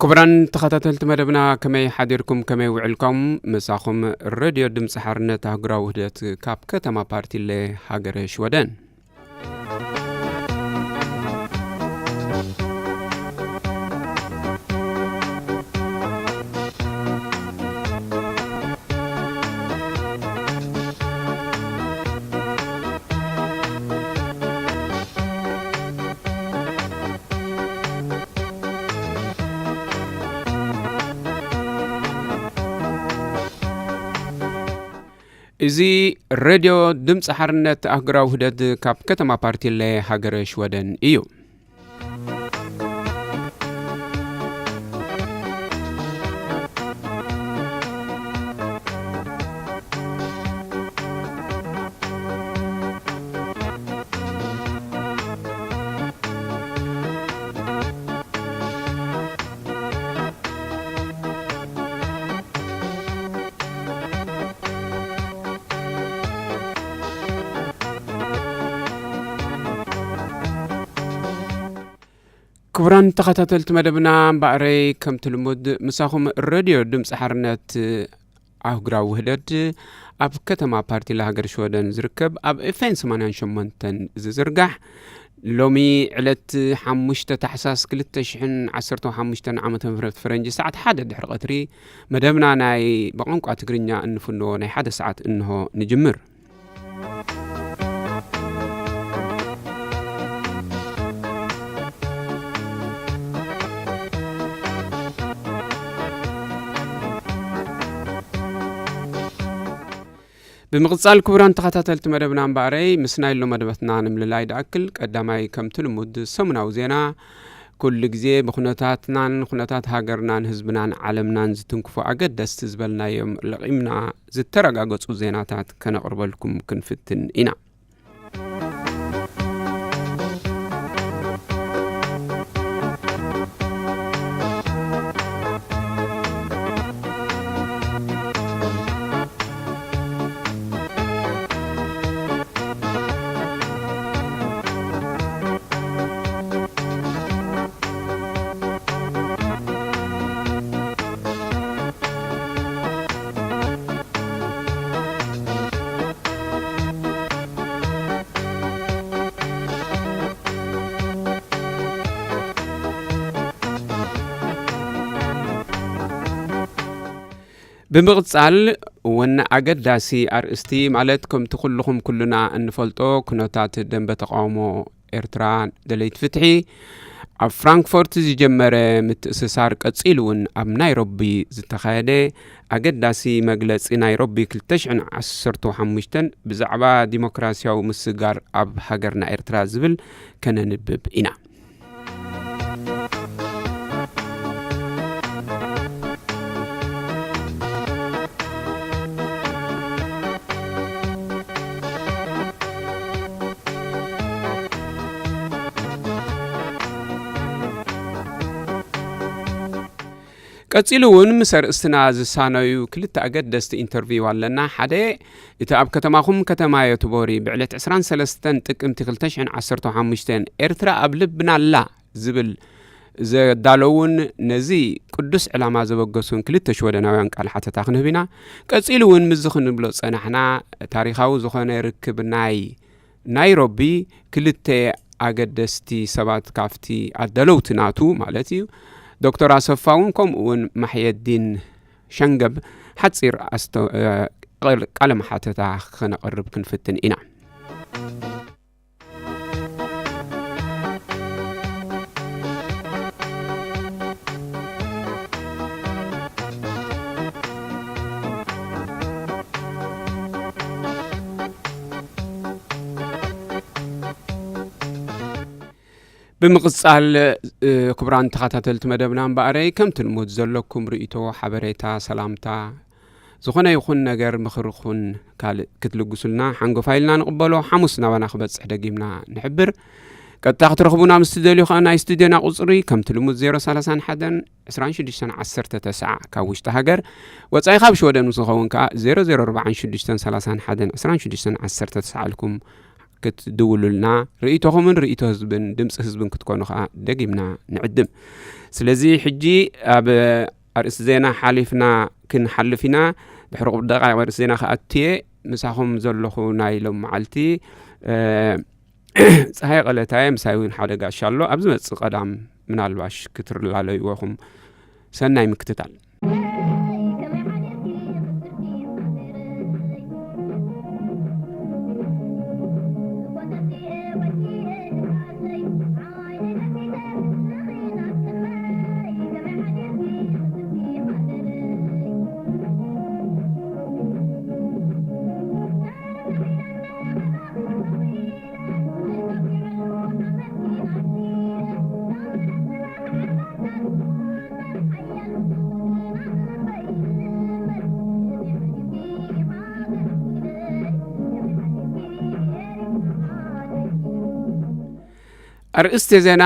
ክቡራን ተኸታተልቲ መደብና፣ ከመይ ሓዲርኩም፣ ከመይ ውዕልኩም? ምሳኹም ሬድዮ ድምፂ ሓርነት ኣህጉራዊ ውህደት ካብ ከተማ ፓርቲለ ሃገረ ሽወደን። እዚ ሬድዮ ድምፂ ሓርነት ኣህጉራዊ ውህደት ካብ ከተማ ፓርቲለ ሃገረ ሽወደን እዩ። ክቡራን ተኸታተልቲ መደብና፣ እምበኣረይ ከምቲ ልሙድ ምሳኹም ሬድዮ ድምፂ ሓርነት ኣህጉራዊ ውህደት ኣብ ከተማ ፓርቲላ ሃገር ሽወደን ዝርከብ ኣብ ኤፍኤም ሰማንያን ሸሞንተን ዝዝርጋሕ፣ ሎሚ ዕለት ሓሙሽተ ታሕሳስ ክልተ ሽሕን ዓሰርተ ሓሙሽተን ዓመተ ምህረት ፈረንጂ ሰዓት ሓደ ድሕሪ ቀትሪ መደብና ናይ ብቋንቋ ትግርኛ እንፍንዎ ናይ ሓደ ሰዓት እንሆ ንጅምር። ብምቕጻል ክቡራን ተኸታተልቲ መደብና እምበኣረይ፣ ምስ ናይ ሎ መደባትና ንምልላይ ድኣክል፣ ቀዳማይ ከምቲ ልሙድ ሰሙናዊ ዜና፣ ኩሉ ግዜ ብኩነታትናን ኩነታት ሃገርናን ህዝብናን ዓለምናን ዝትንክፉ ኣገደስቲ ዝበልናዮም ለቒምና ዝተረጋገጹ ዜናታት ከነቕርበልኩም ክንፍትን ኢና። ብምቕጻል፣ ወነ ኣገዳሲ ኣርእስቲ፣ ማለት ከምቲ ኩልኹም ኩልና እንፈልጦ፣ ኩነታት ደንበ ተቃውሞ ኤርትራ፣ ደለይቲ ፍትሒ፣ ኣብ ፍራንክፎርት ዝጀመረ ምትእስሳር ቀጺሉ እውን ኣብ ናይሮቢ ዝተኻየደ ኣገዳሲ መግለጺ ናይሮቢ ክልተ ሽሕን ዓሰርተ ሓሙሽተን ብዛዕባ ዲሞክራሲያዊ ምስግጋር ኣብ ሃገርና ኤርትራ ዝብል ከነንብብ ኢና። ቀጺሉ እውን ምስ ኣርእስትና ዝሳነዩ ክልተ ኣገደስቲ ኢንተርቪው ኣለና። ሓደ፣ እቲ ኣብ ከተማኹም ከተማ ዮትቦሪ ብዕለት ዕስራን ሰለስተን ጥቅምቲ ክልተ ሽሕን ዓሰርተ ሓሙሽተን ኤርትራ ኣብ ልብና ኣላ ዝብል ዘዳለውን ነዚ ቅዱስ ዕላማ ዘበገሱን ክልተ ሽወደናውያን ቃል ሓተታ ክንህብ ኢና። ቀጺሉ እውን ምስዚ ክንብሎ ዝጸናሕና፣ ታሪኻዊ ዝኾነ ርክብ ናይ ናይሮቢ ክልተ ኣገደስቲ ሰባት ካብቲ ኣዳለውቲ ናቱ ማለት እዩ፣ ዶክተር ኣሰፋ እውን ከምኡ እውን ማሕየዲን ሸንገብ ሓጺር ኣስተ-፣ እ፣ ቃል-፣ ቃለ መሓተታ ክነቕርብ ክንፍትን ኢና። ብምቕጻል፣ እ፣ ክቡራን ተኸታተልቲ መደብና እምበኣረይ፣ ከምቲ ልሙድ ዘለኩም ርእይቶ፣ ሓበሬታ፣ ሰላምታ፣ ዝኾነ ይኹን ነገር ምኽርኹን ካልእ ክትልግሱልና ሓንጎፋይ ኢልና ንቕበሎ። ሓሙስ ናባና ክበጽሕ ደጊምና ንሕብር። ቀጥታ ክትረኽቡና ምስ ትደልዩ ከኣ ናይ ስቱድዮና ቁጽሪ ከምቲ ልሙድ ዜሮ ሰላሳን ሓደን ዕስራን ሽዱሽተን ዓሰርተ ተስዓ ካብ ውሽጢ ሃገር፣ ወጻኢ ካብ ሽወደን ምስ ዝኸውን ከኣ ዜሮ ዜሮ ኣርባዓን ሽዱሽተን ሰላሳን ሓደን ዕስራን ሽዱሽተን ዓሰርተ ተስዓ ኢልኩም ክትድውሉልና፣ ርእይቶኹምን ርእይቶ ህዝብን ድምፂ ህዝብን ክትኮኑ ከዓ ደጊምና ንዕድም። ስለዚ ሕጂ ኣብ ኣርእስቲ ዜና ሓሊፍና ክንሓልፍ ኢና። ድሕሪ ቁሩብ ደቃይቕ ኣርእስቲ ዜና ክኣቱ እየ። ምሳኹም ዘለኹ ናይ ሎም መዓልቲ፣ እ፣ ፀሃይ ቀለታየ፣ ምሳይ እውን ሓደ ጋሻ ኣሎ። ኣብ ዝመፅእ ቀዳም ምናልባሽ ክትላለይዎ ኢኹም። ሰናይ ምክትታል። ኣርእስተ ዜና።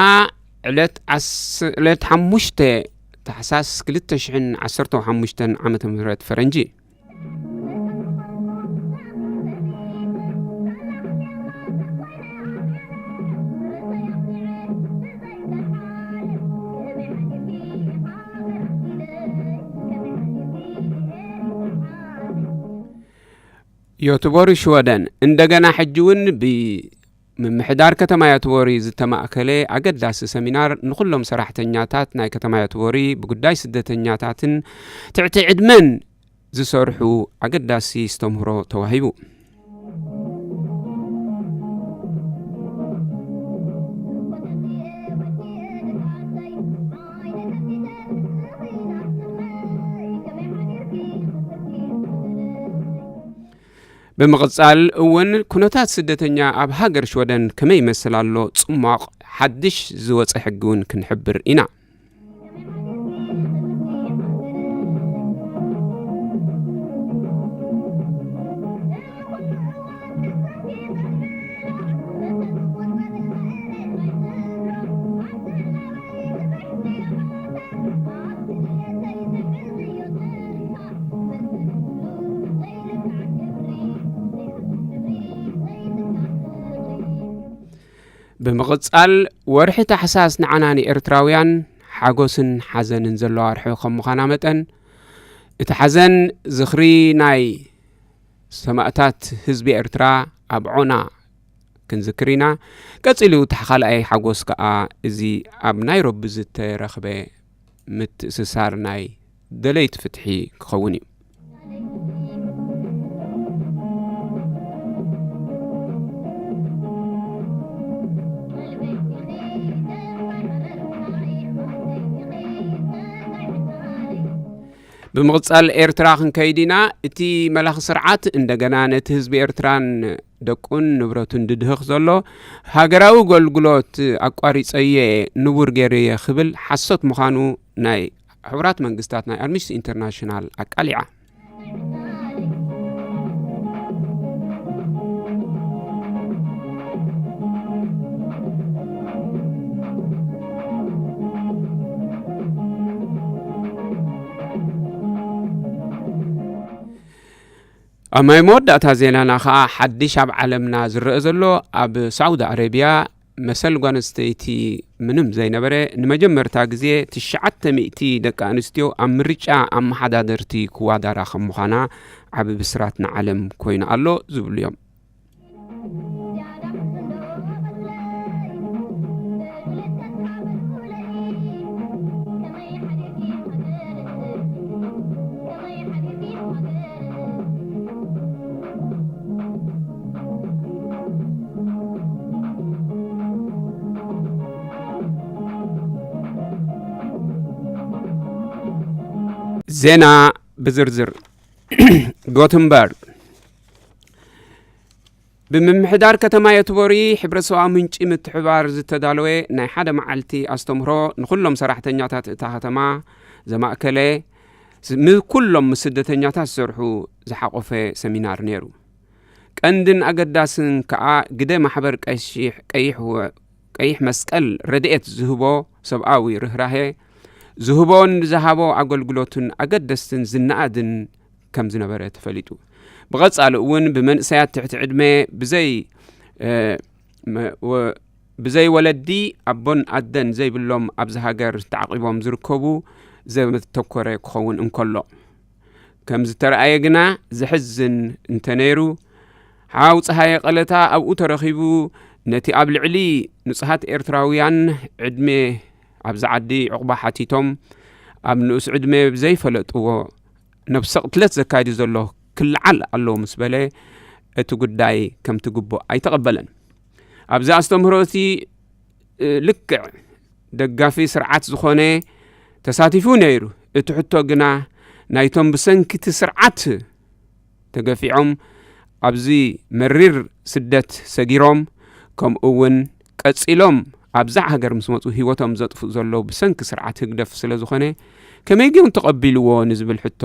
ዕለት ዓስ-፣ ዕለት ሓሙሽተ ታሕሳስ ክልተ ሽሕን ዓሰርተ ሓሙሽተን ዓመተ ምህረት ፈረንጂ። ዮትቦሪ ሽወደን እንደገና ሕጂ እውን ብምምሕዳር ከተማ ዮትቦሪ ዝተማእከለ ኣገዳሲ ሰሚናር ንኹሎም ሰራሕተኛታት ናይ ከተማ ዮትቦሪ ብጉዳይ ስደተኛታትን ትሕቲ ዕድመን ዝሰርሑ ኣገዳሲ ዝተምህሮ ተዋሂቡ። ብምቕጻል እውን ኩነታት ስደተኛ ኣብ ሃገር ሽወደን ከመይ ይመስል ኣሎ ጽሟቕ ሓድሽ ዝወጸ ሕጊ እውን ክንሕብር ኢና። ብምቕጻል፣ ወርሒ ታሕሳስ ንዓና ንኤርትራውያን ሓጎስን ሓዘንን ዘለዋ ወርሒ ከም ምዃና መጠን፣ እቲ ሓዘን ዝኽሪ ናይ ሰማእታት ህዝቢ ኤርትራ ኣብ ዖና ክንዝክር ኢና። ቀጺሉ፣ እቲ ካልኣይ ሓጎስ ከኣ እዚ ኣብ ናይሮቢ ዝተረኽበ ምትእስሳር ናይ ደለይቲ ፍትሒ ክኸውን እዩ። ብምቕጻል ኤርትራ ክንከይድ ኢና። እቲ መላኺ ስርዓት እንደገና ነቲ ህዝቢ ኤርትራን ደቁን ንብረቱን ድድህኽ ዘሎ ሃገራዊ ኣገልግሎት ኣቋሪጸየ ንቡር ገይረየ ክብል ሓሶት ምዃኑ ናይ ሕቡራት መንግስታት ናይ ኣምነስቲ ኢንተርናሽናል ኣቃሊዓ። ኣብ ናይ መወዳእታ ዜናና ኸኣ፣ ሓድሽ ኣብ ዓለምና ዝረአ ዘሎ፣ ኣብ ሳዑዲ ኣረብያ መሰል ጓል ኣንስተይቲ ምንም ዘይነበረ፣ ንመጀመርታ ግዜ ትሽዓተ ሚእቲ ደቂ ኣንስትዮ ኣብ ምርጫ ኣመሓዳደርቲ ክዋዳራ ከም ምዃና ዓቢ ብስራት ንዓለም ኮይኑ ኣሎ ዝብሉ እዮም። ዜና ብዝርዝር። ጎተንበርግ። ብምምሕዳር ከተማ ዮትቦሪ ሕብረተሰባዊ ምንጪ ምትሕብባር ዝተዳለወ ናይ ሓደ መዓልቲ ኣስተምህሮ ንኹሎም ሰራሕተኛታት እታ ከተማ ዘማእከለ፣ ስ-፣ ም-፣ ኩሎም ምስ ስደተኛታት ዝሰርሑ ዝሓቖፈ ሰሚናር ነይሩ። ቀንድን ኣገዳስን ከኣ ግደ ማሕበር ቀሺሕ-፣ ቀይሕ ወ-፣ ቀይሕ መስቀል ረድኤት ዝህቦ ሰብኣዊ ርህራሄ ዝህቦን ዝሃቦ ኣገልግሎትን ኣገደስትን ዝነኣድን ከም ዝነበረ ተፈሊጡ። ብቐጻሊ እውን ብመንእሰያት ትሕቲ ዕድመ ብዘይ እ፣ መ-፣ ወ-፣ ብዘይ ወለዲ ኣቦን ኣደን ዘይብሎም ኣብዚ ሃገር ተዓቂቦም ዝርከቡ ዘመተኮረ ክኸውን እንከሎ፣ ከም ዝተረኣየ ግና ዘሕዝን እንተነይሩ፣ ሓው ጸሃየ ቀለታ ኣብኡ ተረኺቡ ነቲ ኣብ ልዕሊ ንጹሃት ኤርትራውያን ዕድመ ኣብዚ ዓዲ ዕቑባ ሓቲቶም ኣብ ንኡስ ዕድመ ብዘይፈለጥዎ ነብሰ ቅትለት ዘካይዱ ዘሎ ክለዓል ኣለዎ ምስ በለ፣ እቲ ጉዳይ ከምቲ ግቡእ ኣይተቐበለን። ኣብዚ ኣስተምህሮ እቲ፣ እ፣ ልክዕ ደጋፊ ስርዓት ዝኾነ ተሳቲፉ ነይሩ። እቲ ሕቶ ግና ናይቶም ብሰንኪ እቲ ስርዓት ተገፊዖም ኣብዚ መሪር ስደት ሰጊሮም፣ ከምኡ እውን ቀጺሎም ኣብዛ ሃገር ምስ መጹ ህይወቶም ዘጥፍኡ ዘለዉ ብሰንኪ ስርዓት ህግደፍ ስለ ዝኾነ፣ ከመይ ግን ተቐቢልዎ ንዝብል ሕቶ፣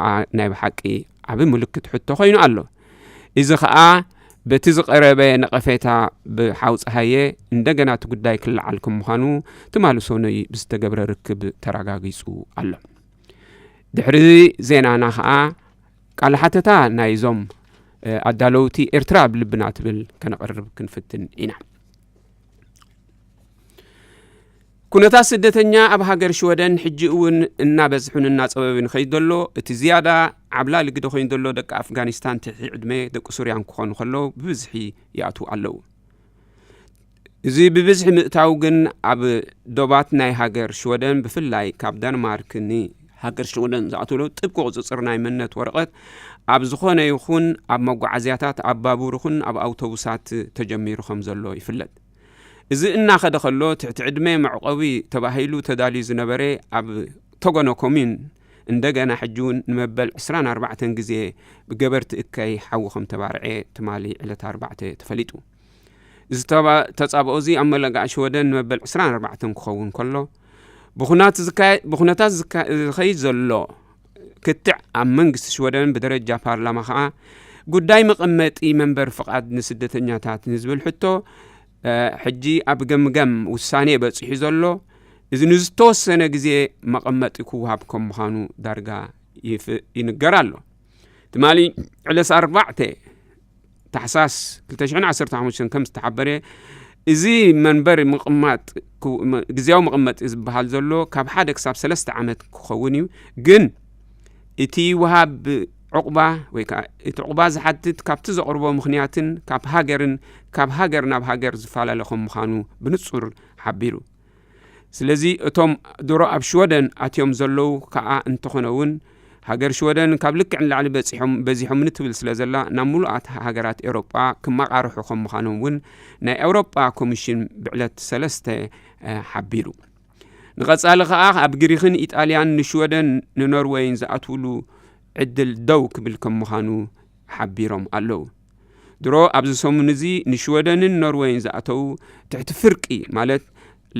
ኣ-፣ ናይ ብሓቂ ዓቢ ምልክት ሕቶ ኮይኑ ኣሎ። እዚ ኸኣ በቲ ዝቐረበ ነቐፌታ ብሓው ጸሃየ እንደገና እቲ ጉዳይ ክለዓል ከም ምዃኑ ትማሊ ሰኑይ ብዝተገብረ ርክብ ተረጋጊጹ ኣሎ። ድሕሪ ዜናና ኸኣ ቃል ሓተታ ናይዞም፣ እ፣ ኣዳለውቲ ኤርትራ ኣብ ልብና ትብል ከነቕርብ ክንፍትን ኢና። ኩነታት ስደተኛ ኣብ ሃገር ሽወደን ሕጂ እውን እናበዝሑን እናጸበቡን ይኸይድ ዘሎ። እቲ ዝያዳ ዓብላሊ ግደ ኮይኑ ዘሎ ደቂ ኣፍጋኒስታን ትሕቲ ዕድመ ደቂ ሱርያን ክኾኑ ከለዉ ብብዝሒ ይኣትዉ ኣለዉ። እዚ ብብዝሒ ምእታው ግን ኣብ ዶባት ናይ ሃገር ሽወደን ብፍላይ ካብ ዳንማርክ ንሃገር ሽወደን ዝኣትውሉ ጥብቂ ቁጽጽር ናይ መንነት ወረቐት ኣብ ዝኾነ ይኹን ኣብ መጓዓዝያታት ኣብ ባቡር ይኹን ኣብ ኣውቶቡሳት ተጀሚሩ ከም ዘሎ ይፍለጥ። እዚ እናኸደ ከሎ ትሕቲ ዕድመ መዕቆቢ ተባሂሉ ተዳልዩ ዝነበረ ኣብ ተጎኖ ኮሚን እንደገና ሕጂ እውን ንመበል ዕስራን ኣርባዕተን ግዜ ብገበርቲ እከይ ሓዊ ከም ተባርዐ ትማሊ ዕለት ኣርባዕተ ተፈሊጡ። እዚ ተባ-፣ ተጻብኦ እዚ ኣብ መለጋእ ሽወደን ንመበል ዕስራን ኣርባዕተን ክኸውን ከሎ፣ ብኹናት ዝካ-፣ ብኹነታት ዝካ-፣ ዝኸይድ ዘሎ ክትዕ ኣብ መንግስቲ ሽወደን ብደረጃ ፓርላማ ኸኣ ጉዳይ መቐመጢ መንበር ፍቓድ ንስደተኛታት ንዝብል ሕቶ፣ እ፣ ሕጂ ኣብ ገምገም ውሳኔ በጺሑ ዘሎ፣ እዚ ንዝተወሰነ ግዜ መቐመጢ ክወሃብ ከም ምዃኑ ዳርጋ ይፍ-፣ ይንገር ኣሎ። ትማሊ ዕለት ኣርባዕተ ታሕሳስ ክልተ ሽሕን ዓሰርተ ሓሙሽተን ከም ዝተሓበረ፣ እዚ መንበሪ ምቕማጥ ክው-፣ መ-፣ ግዝያዊ መቐመጢ ዝበሃል ዘሎ ካብ ሓደ ክሳብ ሰለስተ ዓመት ክኸውን እዩ። ግን እቲ ወሃብ ዕቑባ ወይ ከዓ እቲ ዕቑባ ዝሓትት ካብቲ ዘቕርቦ ምኽንያትን ካብ ሃገርን ካብ ሃገር ናብ ሃገር ዝፈላለ ከም ምዃኑ ብንጹር ሓቢሩ። ስለዚ እቶም ድሮ ኣብ ሽወደን ኣትዮም ዘለዉ ከኣ እንተኾነ እውን፣ ሃገር ሽወደን ካብ ልክዕ ንላዕሊ በጺሖም፣ በዚሖም ንትብል ስለ ዘላ፣ ናብ ምሉኣት ሃገራት ኤውሮጳ ክመቓርሑ ከም ምዃኖም እውን ናይ ኤውሮጳ ኮሚሽን ብዕለት ሰለስተ፣ እ፣ ሓቢሩ። ንቐጻሊ ከኣ ኣብ ግሪኽን ኢጣልያን ንሽወደን ንኖርወይን ዝኣትውሉ ዕድል ደው ክብል ከም ምዃኑ ሓቢሮም ኣለዉ። ድሮ ኣብዚ ሰሙን እዚ ንሽወደንን ኖርወይን ዝኣተዉ ትሕቲ ፍርቂ፣ ማለት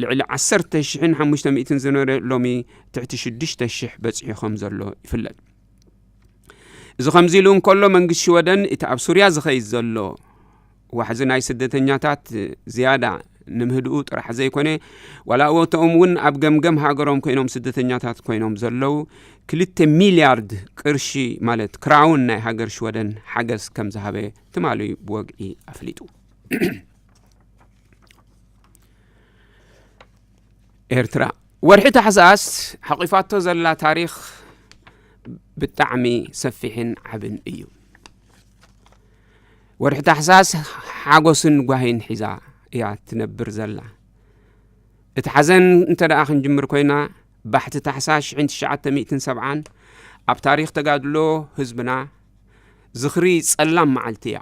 ልዕሊ ዓሰርተ ሽሕን ሓሙሽተ ሚእትን ዝነበረ፣ ሎሚ ትሕቲ ሽዱሽተ ሽሕ በጺሑ ከም ዘሎ ይፍለጥ። እዚ ከምዚ ኢሉ እንከሎ፣ መንግስቲ ሽወደን እቲ ኣብ ሱርያ ዝኸይድ ዘሎ ዋሕዚ ናይ ስደተኛታት ዝያዳ ንምህድኡ ጥራሕ ዘይኮነ፣ ዋላ እወ እቶም እውን ኣብ ገምገም ሃገሮም ኮይኖም ስደተኛታት ኮይኖም ዘለዉ ክልተ ሚልያርድ ቅርሺ፣ ማለት ክራውን ናይ ሃገር ሽወደን ሓገዝ ከም ዝሃበ ትማሊ ብወግዒ ኣፍሊጡ። ኤርትራ ወርሒ ታሕሳስ ሓቂፋቶ ዘላ ታሪኽ ብጣዕሚ ሰፊሕን ዓብን እዩ። ወርሒ ታሕሳስ ሓጎስን ጓሂን ሒዛ እያ ትነብር ዘላ። እቲ ሓዘን እንተ ደኣ ክንጅምር ኮይና፣ ባሕቲ ታሕሳስ ሽሕን ትሽዓተ ሚእትን ሰብዓን ኣብ ታሪኽ ተጋድሎ ህዝብና ዝኽሪ ጸላም መዓልቲ እያ።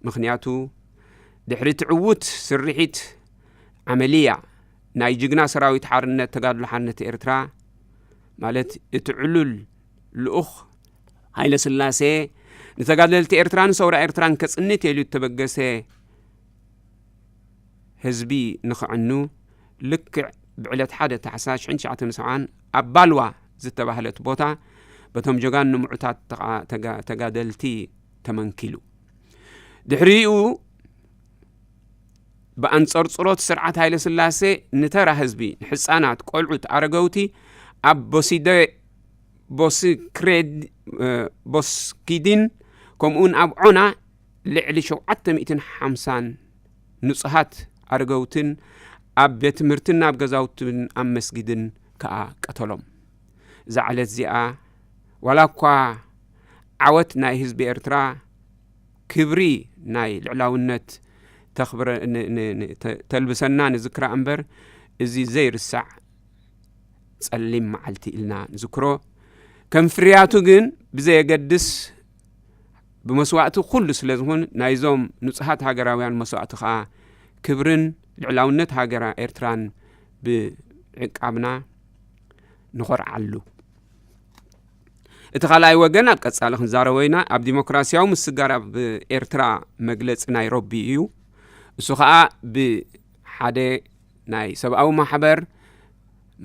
ምኽንያቱ፣ ድሕሪ እቲ ዕዉት ስርሒት ዓመልያ ናይ ጅግና ሰራዊት ሓርነት ተጋድሎ ሓርነት ኤርትራ፣ ማለት እቲ ዕሉል ልኡኽ ሃይለ ስላሴ፣ ንተጋደልቲ ኤርትራን ሰውራ ኤርትራን ከጽንት ኢሉ እተበገሰ ህዝቢ ንኸዕኑ፣ ልክዕ ብዕለት ሓደ ታሕሳስ ሽሕን ትሽዓተ ሚእትን ሰብዓን ኣብ ባልዋ ዝተባህለት ቦታ በቶም ጀጋኑ ምዑታት ተቓ-፣ ተጋ-፣ ተጋደልቲ ተመንኪሉ። ድሕሪኡ ብኣንጸርጽሮት ስርዓት ሃይለ ስላሴ ንተራ ህዝቢ፣ ንሕጻናት፣ ቆልዑት፣ ኣረገውቲ ኣብ ቦሲደ-፣ ቦስክሬድ-፣ እ፣ ቦስኪዲን ከምኡውን ኣብ ዖና ልዕሊ ሸውዓተ ሚእትን ሓምሳን ንጹሃት ኣረገውትን ኣብ ቤት ትምህርትን ኣብ ገዛውትን ኣብ መስጊድን ከኣ ቀተሎም። እዛ ዕለት እዚኣ ዋላ እኳ ዓወት ናይ ህዝቢ ኤርትራ፣ ክብሪ ናይ ልዕላውነት ተኽብረ-፣ ን-፣ ን-፣ ን-፣ ተ-፣ ተልብሰና ንዝክራ እምበር፣ እዚ ዘይርሳዕ ጸሊም መዓልቲ ኢልና ንዝክሮ። ከም ፍርያቱ ግን ብዘየገድስ ብመስዋእቲ ኩሉ ስለ ዝኹን፣ ናይዞም ንጹሃት ሃገራውያን መስዋእቲ ከኣ ክብርን ልዕላውነት ሃገራ ኤርትራን ብዕቃብና ንኾርዓሉ። እቲ ካልኣይ ወገን ኣብ ቀጻሊ ክንዛረቦ ኢና። ኣብ ዲሞክራሲያዊ ምስግጋር ኣብ ኤርትራ መግለጺ ናይሮቢ እዩ። እሱ ኸኣ ብሓደ ናይ ሰብኣዊ ማሕበር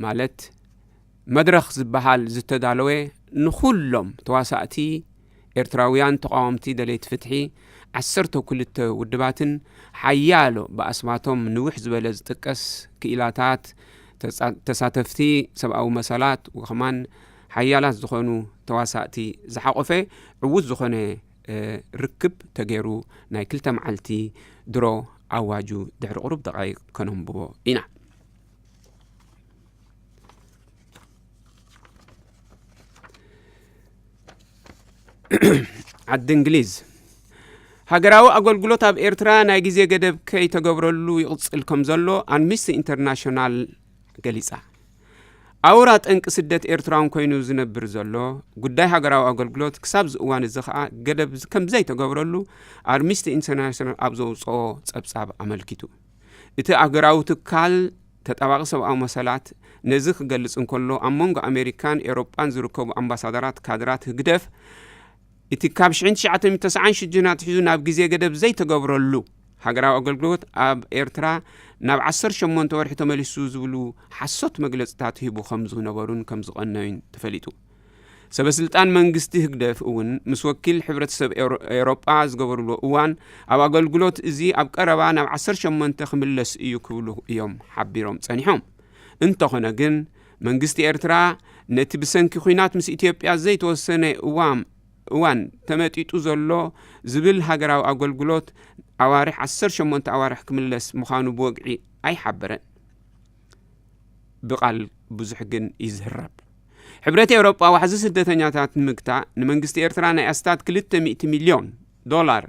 ማለት መድረኽ ዝበሃል ዝተዳለወ ንኹሎም ተዋሳእቲ ኤርትራውያን ተቓወምቲ ደለይቲ ፍትሒ ዓሰርተ ክልተ ውድባትን ሓያሎ ብኣስማቶም ንውሕ ዝበለ ዝጥቀስ ክኢላታት ተጻ-፣ ተሳተፍቲ ሰብኣዊ መሰላት ወኸማን ሓያላት ዝኾኑ ተዋሳእቲ ዝሓቖፈ ዕዉት ዝኾነ፣ እ፣ ርክብ ተገይሩ ናይ ክልተ መዓልቲ ድሮ ኣዋጁ ድሕሪ ቁሩብ ደቓይቕ ከነንብቦ ኢና። ዓዲ እንግሊዝ። ሃገራዊ ኣገልግሎት ኣብ ኤርትራ ናይ ግዜ ገደብ ከይተገብረሉ ይቕጽል ከም ዘሎ ኣምነስቲ ኢንተርናሽናል ገሊጻ። ኣውራ ጠንቂ ስደት ኤርትራውን ኮይኑ ዝነብር ዘሎ ጉዳይ ሃገራዊ ኣገልግሎት ክሳብ እዚ እዋን እዚ ኸኣ ገደብ ከም ዘይተገብረሉ ኣምነስቲ ኢንተርናሽናል ኣብ ዘውጽኦ ጸብጻብ ኣመልኪቱ። እቲ ኣገራዊ ትካል ተጣባቒ ሰብኣዊ መሰላት ነዚ ክገልጽ እንከሎ፣ ኣብ መንጎ ኣሜሪካን ኤውሮጳን ዝርከቡ ኣምባሳደራት ካድራት ህግደፍ፣ እቲ ካብ ሽሕን ትሽዓተ ሚእትን ተስዓን ሽዱሽተን ኣትሒዙ ናብ ግዜ ገደብ ዘይተገብረሉ ሃገራዊ ኣገልግሎት ኣብ ኤርትራ ናብ ዓሰርተ ሸሞንተ ወርሒ ተመሊሱ ዝብሉ ሓሶት መግለጽታት ሂቡ ከም ዝነበሩን ከም ዝቐነዩን ተፈሊጡ። ሰበ ስልጣን መንግስቲ ህግደፍ እውን ምስ ወኪል ሕብረተሰብ ኤውሮ-፣ ኤውሮጳ ዝገበርዎ እዋን ኣብ ኣገልግሎት እዚ ኣብ ቀረባ ናብ ዓሰርተ ሸሞንተ ክምለስ እዩ ክብሉ እዮም ሓቢሮም ጸኒሖም። እንተኾነ ግን መንግስቲ ኤርትራ ነቲ ብሰንኪ ኲናት ምስ ኢትዮጵያ ዘይተወሰነ እዋም-፣ እዋን ተመጢጡ ዘሎ ዝብል ሃገራዊ ኣገልግሎት ኣዋርሕ ዓሰርተ ሸሞንተ ኣዋርሕ ክምለስ ምዃኑ ብወግዒ ኣይሓበረን። ብቓል ብዙሕ ግን ይዝረብ። ሕብረት ኤውሮጳ ዋሕዚ ስደተኛታት ንምግታእ ንመንግስቲ ኤርትራ ናይ ኣስታት ክልተ ሚእቲ ሚልዮን ዶላር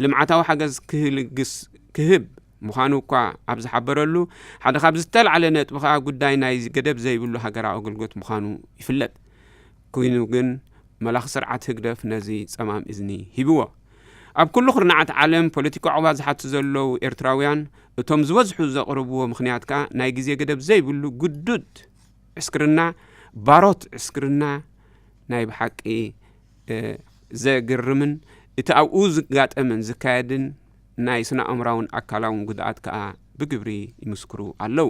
ልምዓታዊ ሓገዝ ክህልግስ፣ ክህብ ምዃኑ እኳ ኣብ ዝሓበረሉ፣ ሓደ ካብ ዝተልዓለ ነጥቢ ኸኣ ጉዳይ ናይ ገደብ ዘይብሉ ሃገራዊ ኣገልግሎት ምዃኑ ይፍለጥ። ኮይኑ ግን መላኺ ስርዓት ህግደፍ ነዚ ጸማም እዝኒ ሂብዎ። ኣብ ኩሉ ኩርናዓት ዓለም ፖለቲካዊ ዑቕባ ዝሓቱ ዘለዉ ኤርትራውያን፣ እቶም ዝበዝሑ ዘቕርብዎ ምኽንያት ከኣ ናይ ግዜ ገደብ ዘይብሉ ግዱድ ዕስክርና፣ ባሮት ዕስክርና ናይ ብሓቂ፣ እ፣ ዘግርምን እቲ ኣብኡ ዝጋጠምን ዝካየድን ናይ ስነ ኣእምራውን ኣካላውን ጉድኣት ከኣ ብግብሪ ይምስክሩ ኣለዉ።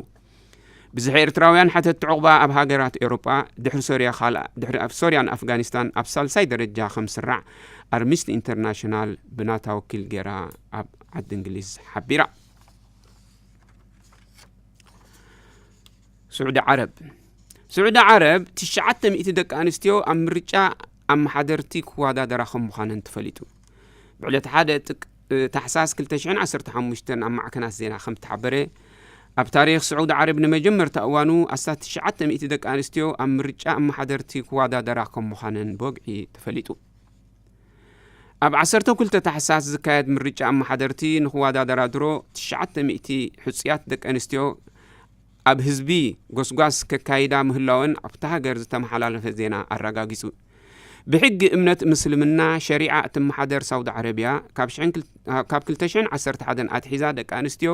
ብዝሒ ኤርትራውያን ሓተትቲ ዑቕባ ኣብ ሃገራት ኤውሮጳ ድሕሪ ሶርያ ካልኣ-፣ ድሕሪ ኣብ ሶርያን ኣፍጋኒስታን ኣብ ሳልሳይ ደረጃ ከም ዝስራዕ ኣምነስቲ ኢንተርናሽናል ብናታ ወኪል ገይራ ኣብ ዓዲ እንግሊዝ ሓቢራ። ስዑዲ ዓረብ። ስዑዲ ዓረብ ትሽዓተ ሚእቲ ደቂ ኣንስትዮ ኣብ ምርጫ ኣመሓደርቲ ክወዳደራ ከም ምዃነን ተፈሊጡ። ብዕለት ሓደ ጥቅ-፣ ታሕሳስ ክልተ ሽሕን ዓሰርተ ሓሙሽተን ኣብ ማዕከናት ዜና ከም እተሓበረ፣ ኣብ ታሪኽ ስዑዲ ዓረብ ንመጀመርታ እዋኑ ኣስታት ትሽዓተ ሚእቲ ደቂ ኣንስትዮ ኣብ ምርጫ ኣመሓደርቲ ክወዳደራ ከም ምዃነን ብወግዒ ተፈሊጡ። ኣብ ዓሰርተ ክልተ ታሕሳስ ዝካየድ ምርጫ ኣመሓደርቲ ንኽወዳደራ ድሮ ትሽዓተ ሚእቲ ሕጹያት ደቂ ኣንስትዮ ኣብ ህዝቢ ጎስጓስ ከካይዳ ምህላወን ኣብታ ሃገር ዝተመሓላለፈ ዜና ኣረጋጊጹ። ብሕጊ እምነት ምስልምና ሸሪዓ እትመሓደር ሳውዲ ዓረብያ፣ ካብ ሽሕን ክል-፣ ካብ ክልተ ሽሕን ዓሰርተ ሓደን ኣትሒዛ ደቂ ኣንስትዮ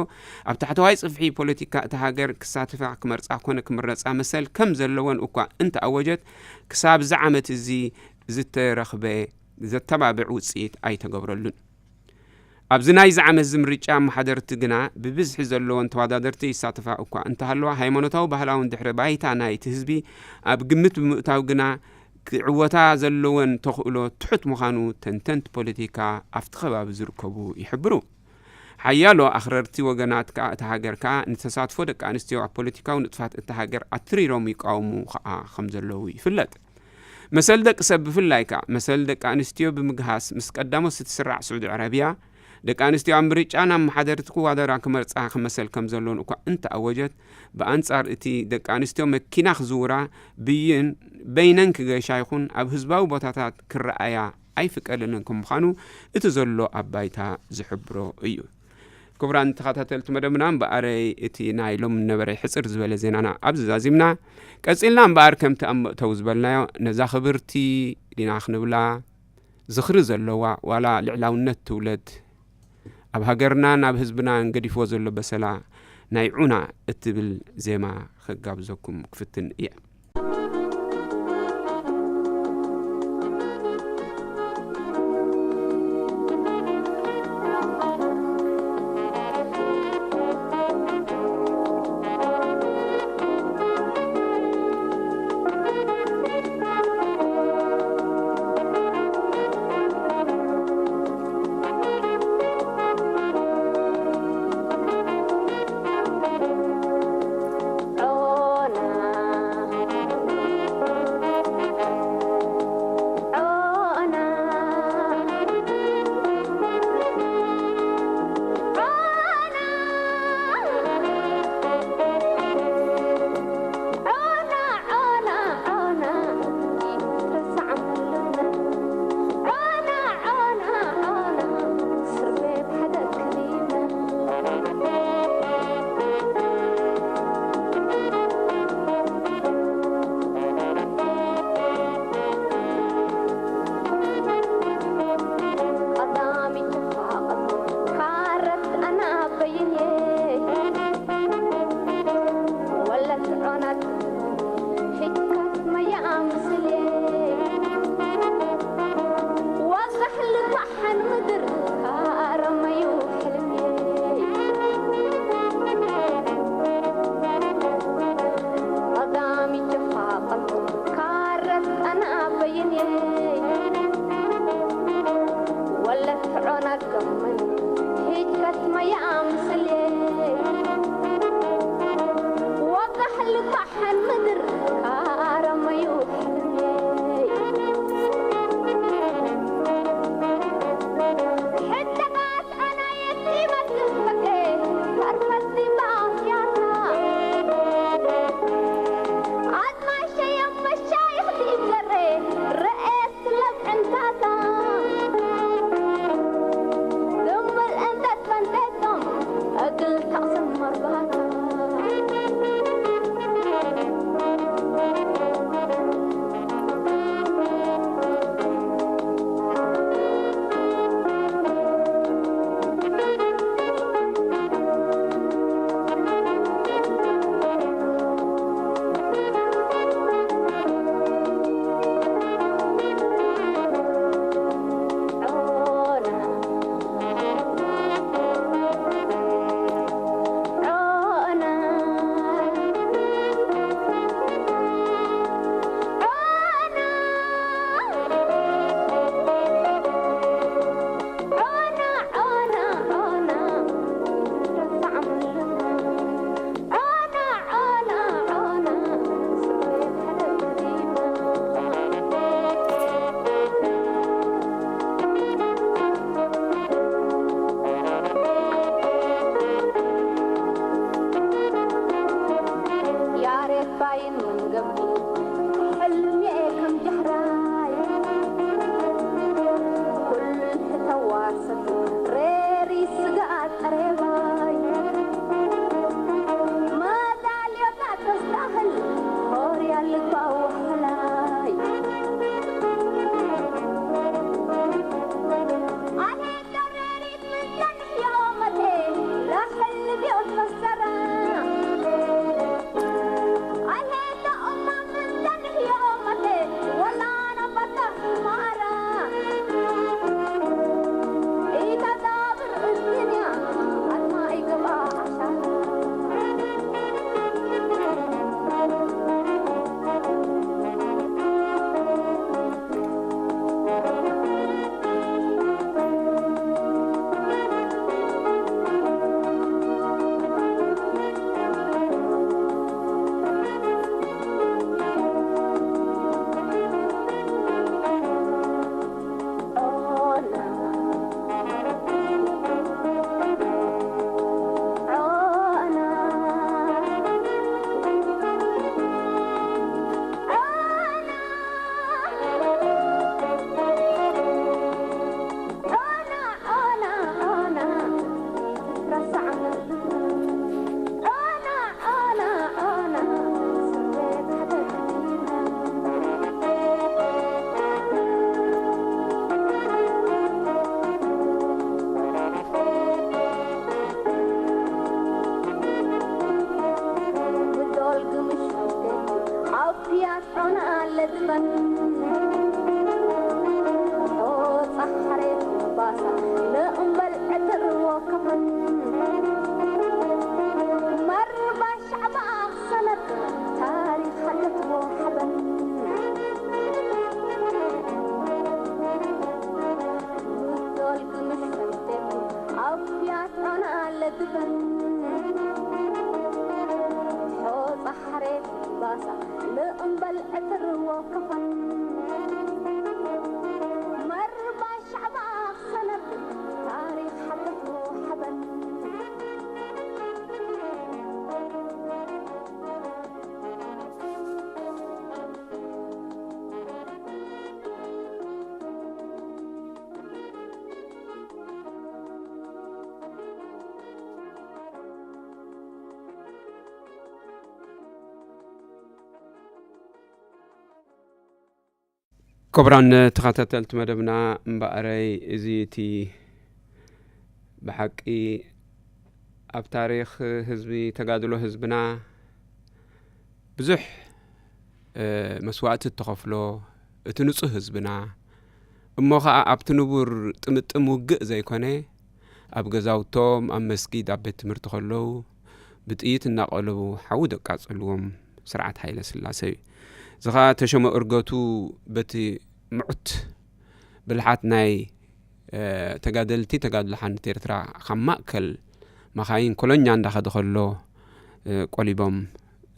ኣብ ታሕተዋይ ጽፍሒ ፖለቲካ እታ ሃገር ክሳተፋ፣ ክመርጻ ኮነ ክምረጻ መሰል ከም ዘለወን እኳ እንተኣወጀት፣ ክሳብ እዚ ዓመት እዚ ዝተረኽበ ዘተባብዕ ውጽኢት ኣይተገብረሉን። ኣብዚ ናይዚ ዓመት እዚ ምርጫ ኣመሓደርቲ ግና ብብዝሒ ዘለወን ተወዳደርቲ ይሳተፋ እኳ እንተሃለዋ፣ ሃይማኖታዊ ባህላውን ድሕረ ባይታ ናይቲ ህዝቢ ኣብ ግምት ብምእታው ግና ክዕወታ ዘለወን ተኽእሎ ትሑት ምዃኑ ተንተንቲ ፖለቲካ ኣብቲ ከባቢ ዝርከቡ ይሕብሩ። ሓያሎ ኣኽረርቲ ወገናት ከኣ እታ ሃገር ከኣ ንተሳትፎ ደቂ ኣንስትዮ ኣብ ፖለቲካዊ ንጥፋት እታ ሃገር ኣትሪሮም ይቃወሙ ከኣ ከም ዘለዉ ይፍለጥ። መሰል ደቂ ሰብ ብፍላይ ከኣ መሰል ደቂ ኣንስትዮ ብምግሃስ ምስ ቀዳሞት እትስራዕ ስዑዲ ዓረብያ፣ ደቂ ኣንስትዮ ኣብ ምርጫን ኣመሓደርቲ ክዋደራ ክመርጻ ክመሰል ከም ዘለውን እኳ እንተኣወጀት፣ ብኣንጻር እቲ ደቂ ኣንስትዮ መኪና ክዝውራ ብይን በይነን ክገሻ ይኹን ኣብ ህዝባዊ ቦታታት ክረኣያ ኣይፍቀደለን ከም ምዃኑ እቲ ዘሎ ኣብ ባይታ ዝሕብሮ እዩ። ክቡራን ተኸታተልቲ መደብና፣ እምበኣረይ እቲ ናይ ሎም ነበረ ሕጽር ዝበለ ዜናና ኣብዚ ዛዚምና። ቀጺልና እምበኣር ከምቲ ኣብ መእተው ዝበልናዮ፣ ነዛ ክብርቲ ዲና ክንብላ ዝኽሪ ዘለዋ ዋላ ልዕላውነት ትውለድ፣ ኣብ ሃገርናን ኣብ ህዝብናን ገዲፍዎ ዘሎ በሰላ ናይ ዑና እትብል ዜማ ከጋብዘኩም ክፍትን እየ። ለትበን ሖጻ ሓሬት ባሳ ንእምበል ዕትር ወከፈን መርባ ሻዕባ ኣኽሰነት ታሪኽ ሓደት ወሓበን ምቶል ክምሰንቴት ኣብ ያጣና ለትበን ሖጻ ሓሬት ባሳ ንእምበል ዕትር ወከፈን መርባ ሻዕባ ኣኽሰነት ታሪኽ ሓደት ወሓበን ክቡራን ተኸታተልቲ መደብና፣ እምበኣረይ እዚ እቲ ብሓቂ ኣብ ታሪኽ ህዝቢ፣ ተጋድሎ ህዝብና ብዙሕ መስዋእቲ እተኸፍሎ፣ እቲ ንጹህ ህዝብና እሞ ኸኣ ኣብቲ ንቡር ጥምጥም ውግእ ዘይኮነ፣ ኣብ ገዛውቶም፣ ኣብ መስጊድ፣ ኣብ ቤት ትምህርቲ ከለዉ ብጥይት እናቐለቡ ሓዊ ደቃጸልዎም ስርዓት ሃይለ ስላሰ እዩ። እዚ ኸኣ ተሾመ እርገቱ በቲ ምዑት ብልሓት ናይ ተጋደልቲ ተጋድሎ ሓርነት ኤርትራ ካብ ማእከል መኻይን ኮሎኛ እንዳኸደ ከሎ ቆሊቦም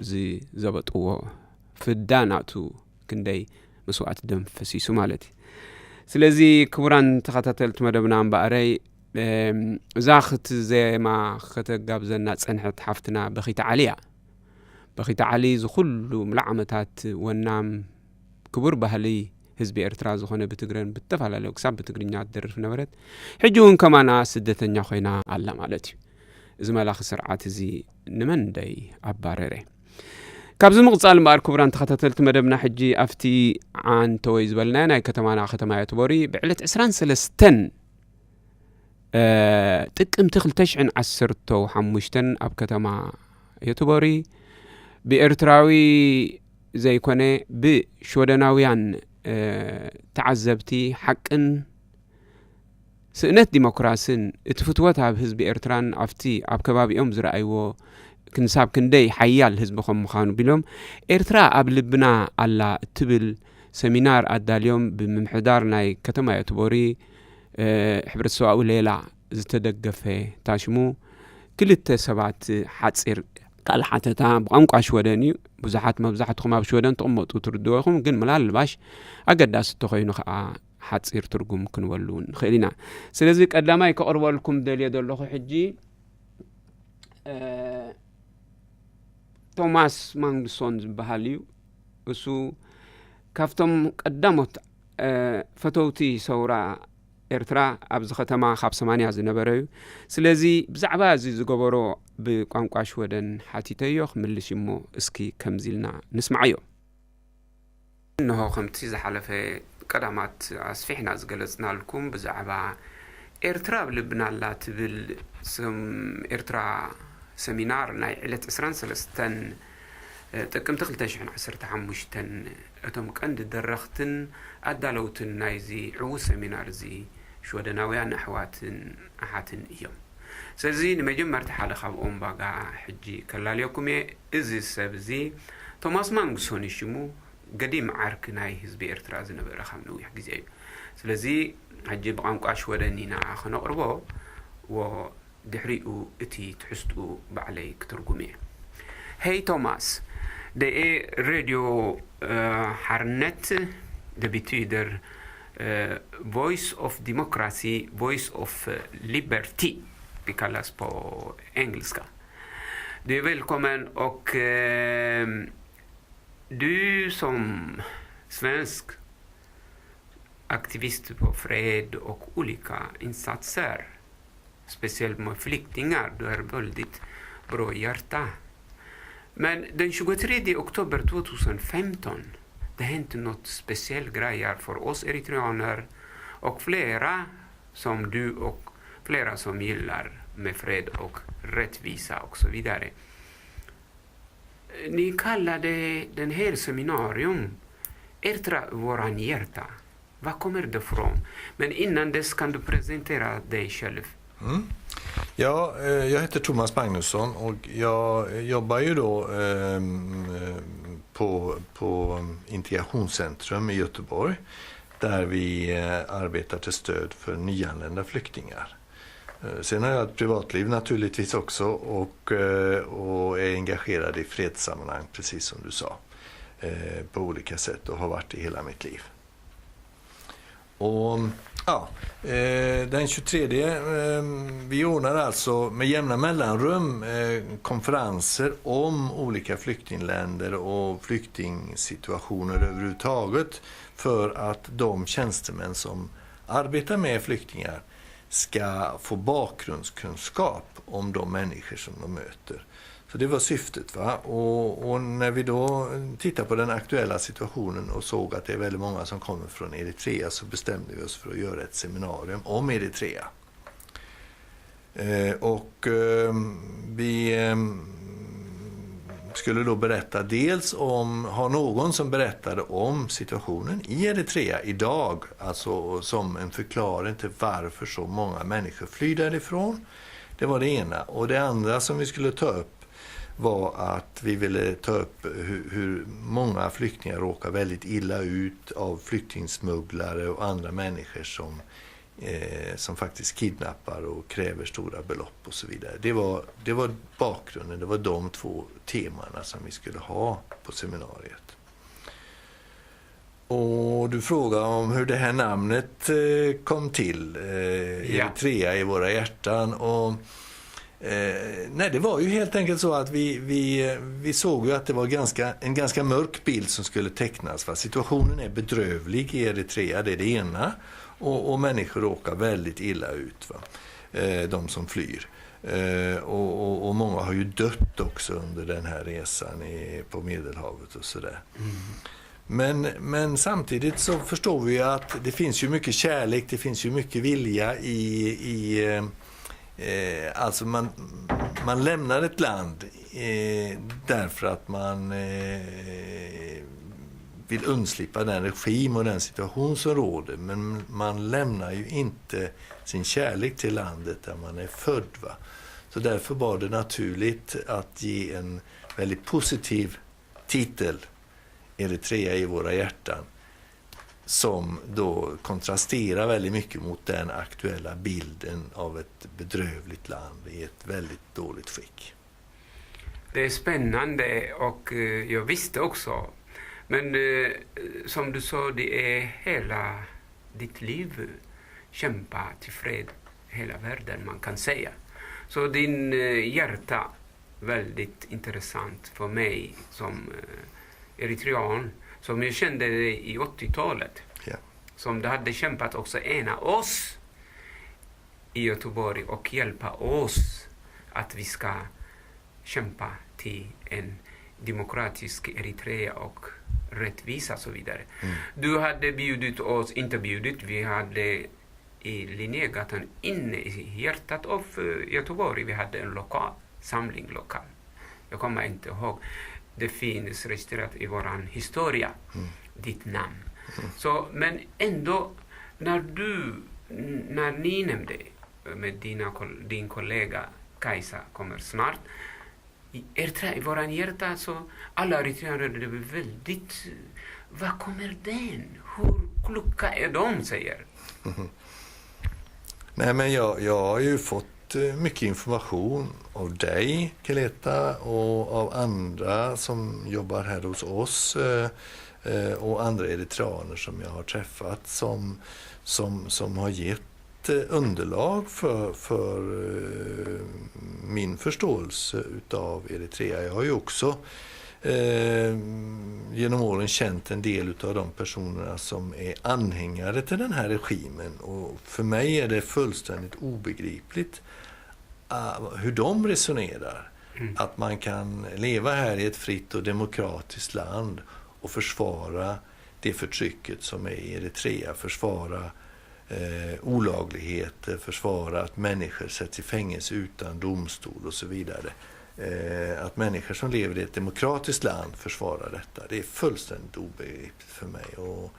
ዝዘበጥዎ ፍዳ ናቱ ክንደይ መስዋእቲ ደም ፈሲሱ ማለት እዩ። ስለዚ ክቡራን ተኸታተልቲ መደብና እምበኣረይ እዛ ክትዜማ ከተጋብዘና ጸንሐት ሓፍትና በኺት ዓሊ እያ። በኺት ዓሊ ዝኹሉ ምሉእ ዓመታት ወናም ክቡር ባህሊ ህዝቢ ኤርትራ ዝኾነ ብትግረን ብተፈላለዩ ክሳብ ብትግርኛ ትደርፍ ነበረት። ሕጂ እውን ከማና ስደተኛ ኮይና ኣላ ማለት እዩ። እዚ መላኺ ስርዓት እዚ ንመን ደይ ኣባረረ? ካብዚ ምቕጻል እምበኣር ክቡራን ተኸታተልቲ መደብና ሕጂ ኣብቲ ዓንተወይ ዝበልናዮ ናይ ከተማና ከተማ ዮትቦሪ ብዕለት ዕስራን ሰለስተን ጥቅምቲ ክልተ ሽሕን ዓሰርተ ሓሙሽተን ኣብ ከተማ ዮትቦሪ ብኤርትራዊ ዘይኮነ ብሽወደናውያን ተዓዘብቲ ሓቅን ስእነት ዲሞክራስን እቲ ፍትወት ኣብ ህዝቢ ኤርትራን ኣብቲ ኣብ ከባቢኦም ዝረኣይዎ ክንሳብ ክንደይ ሓያል ህዝቢ ከም ምዃኑ ቢሎም ኤርትራ ኣብ ልብና ኣላ እትብል ሰሚናር ኣዳልዮም ብምምሕዳር ናይ ከተማ ዮትቦሪ ሕብረተሰባዊ ሌላ ዝተደገፈ ታሽሙ ክልተ ሰባት ሓጺር ቃል ሓተታ ብቋንቋ ሽወደን እዩ። ብዙሓት መብዛሕትኹም ኣብ ሽወደን ትቕመጡ ትርድዎ ኢኹም፣ ግን ምናልባሽ ኣገዳሲ እንተኾይኑ ከዓ ሓጺር ትርጉም ክንበሉ ንኽእል ኢና። ስለዚ ቀዳማይ ከቕርበልኩም ደልየ ዘለኹ ሕጂ ቶማስ ማንግሶን ዝበሃል እዩ። እሱ ካብቶም ቀዳሞት ፈተውቲ ሰውራ ኤርትራ ኣብዚ ከተማ ካብ ሰማንያ ዝነበረ እዩ። ስለዚ ብዛዕባ እዚ ዝገበሮ ብቋንቋ ሽወደን ሓቲተዮ ክምልሽ እሞ እስኪ ከምዚ ኢልና ንስምዓዮ። እንሆ ከምቲ ዝሓለፈ ቀዳማት ኣስፊሕና ዝገለጽናልኩም ብዛዕባ ኤርትራ ኣብ ልብና ኣላ ትብል ስም ኤርትራ ሰሚናር ናይ ዕለት ዕስራን ሰለስተን ጥቅምቲ ክልተ ሽሕን ዓሰርተ ሓሙሽተን እቶም ቀንዲ ደረኽትን ኣዳለውትን ናይዚ ዕዉት ሰሚናር እዚ ሽወደናውያን ኣሕዋትን ኣሓትን እዮም። ስለዚ ንመጀመርታ ሓደ ካብኦም ባጋ ሕጂ ከላልየኩም እየ። እዚ ሰብ እዚ ቶማስ ማንግሶን እዩ ሽሙ። ገዲም ዓርኪ ናይ ህዝቢ ኤርትራ ዝነበረ ካብ ነዊሕ ግዜ እዩ። ስለዚ ሕጂ ብቋንቋ ሽወደን ኢና ከነቕርቦ፣ ወድሕሪኡ እቲ ትሕዝትኡ ባዕለይ ክትርጉም እየ። Hej Thomas, det är Radio eh, Harnet, det betyder eh, Voice of Democracy, Voice of eh, Liberty, det kallas på engelska. Du är välkommen och eh, du som svensk aktivist på fred och olika insatser, speciellt med flyktingar, du har väldigt bra hjärta. Men den tjugotredje oktober två tusen femton, det hände något speciellt grejer för oss eritreaner och flera som du och flera som gillar med fred och rättvisa och så vidare. Ni kallade den här seminarium Ertra våran hjärta. Vad kommer det ifrån? Men innan dess kan du presentera dig själv. Mm. Ja, eh, jag heter Thomas Magnusson och jag jobbar ju då ehm, eh, på, på Integrationscentrum i Göteborg där vi eh, arbetar till stöd för nyanlända flyktingar. Eh, Sen har jag ett privatliv naturligtvis också och, eh, och är engagerad i fredssammanhang, precis som du sa, eh, på olika sätt och har varit det hela mitt liv. Och ja, eh, den tjugotredje, eh, vi ordnar alltså med jämna mellanrum eh, konferenser om olika flyktingländer och flyktingsituationer överhuvudtaget för att de tjänstemän som arbetar med flyktingar ska få bakgrundskunskap om de människor som de möter. Så det var syftet. Va? Och, och när vi då tittade på den aktuella situationen och såg att det är väldigt många som kommer från Eritrea så bestämde vi oss för att göra ett seminarium om Eritrea. Eh, och eh, vi eh, skulle då berätta dels om, ha någon som berättade om situationen i Eritrea idag, alltså som en förklaring till varför så många människor flyr därifrån. Det var det ena. Och det andra som vi skulle ta upp var att vi ville ta upp hur, hur många flyktingar råkar väldigt illa ut av flyktingsmugglare och andra människor som, eh, som faktiskt kidnappar och kräver stora belopp och så vidare. Det var, det var bakgrunden, det var de två temana som vi skulle ha på seminariet. Och du frågar om hur det här namnet eh, kom till, eh, Ja. Eritrea i våra hjärtan. Och, eh, nej, det var ju helt enkelt så att vi, vi, vi såg ju att det var ganska, en ganska mörk bild som skulle tecknas. Va? Situationen är bedrövlig i Eritrea, det är det ena. Och, och människor råkar väldigt illa ut, va? Eh, de som flyr. Eh, och, och, och många har ju dött också under den här resan i, på Medelhavet och sådär. Men, men samtidigt så förstår vi ju att det finns ju mycket kärlek, det finns ju mycket vilja i, i eh, eh, alltså man, man lämnar ett land eh, därför att man eh, vill undslippa den regim och den situation som råder. Men man lämnar ju inte sin kärlek till landet där man är född. Va? Så därför var det naturligt att ge en väldigt positiv titel, Eritrea i våra hjärtan, som då kontrasterar väldigt mycket mot den aktuella bilden av ett bedrövligt land i ett väldigt dåligt skick. Det är spännande och eh, jag visste också. Men eh, som du sa, det är hela ditt liv kämpa till fred hela världen, man kan säga. Så din eh, hjärta väldigt intressant för mig som eh, eritrean, som jag kände dig i åttiotalet. Ja. Som du hade kämpat också ena oss i Göteborg och hjälpa oss att vi ska kämpa till en demokratisk Eritrea och rättvisa och så vidare. Du hade bjudit oss, inte bjudit, vi hade i Linnégatan inne i hjärtat av eh, Göteborg, vi hade en lokal, samling lokal. Jag kommer inte ihåg. Det finns registrerat i våran historia, ditt namn. Så, men ändå, när du, när ni nämnde med dina, kol- din kollega Kajsa kommer snart, i Ertra, i våran hjärta, så alla eritreaner blev väldigt, vad kommer den? Hur kloka är de, säger. Nej, men jag, jag har ju fått eh, mycket information av dig, Keleta, och av andra som jobbar här hos oss eh, eh, och andra eritreaner som jag har träffat som, som, som har gett eh, underlag för, för eh, min förståelse utav Eritrea. Jag har ju också eh, genom åren känt en del av de personerna som är anhängare till den här regimen. Och för mig är det fullständigt obegripligt uh, hur de resonerar. Att man kan leva här i ett fritt och demokratiskt land och försvara det förtrycket som är i Eritrea, försvara eh, olagligheter, försvara att människor sätts i fängelse utan domstol och så vidare. Eh, Människor som lever i ett demokratiskt land försvarar detta. Det är fullständigt obegripligt för mig. Och,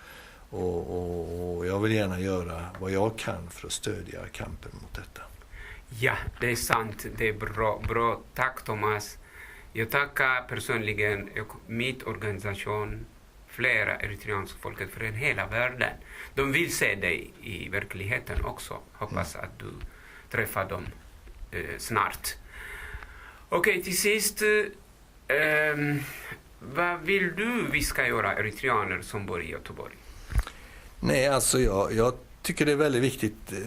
och, och, och jag vill gärna göra vad jag kan för att stödja kampen mot detta. Ja, det är sant. Det är bra, bra. Tack, Thomas. Jag tackar personligen och mitt organisation, flera eritreanska folket från hela världen. De vill se dig i verkligheten också. Hoppas att du träffar dem eh, snart. Okej, till sist. Ehm, vad vill du vi ska göra, eritreaner som bor i Göteborg? Nej, alltså jag, jag tycker det är väldigt viktigt eh,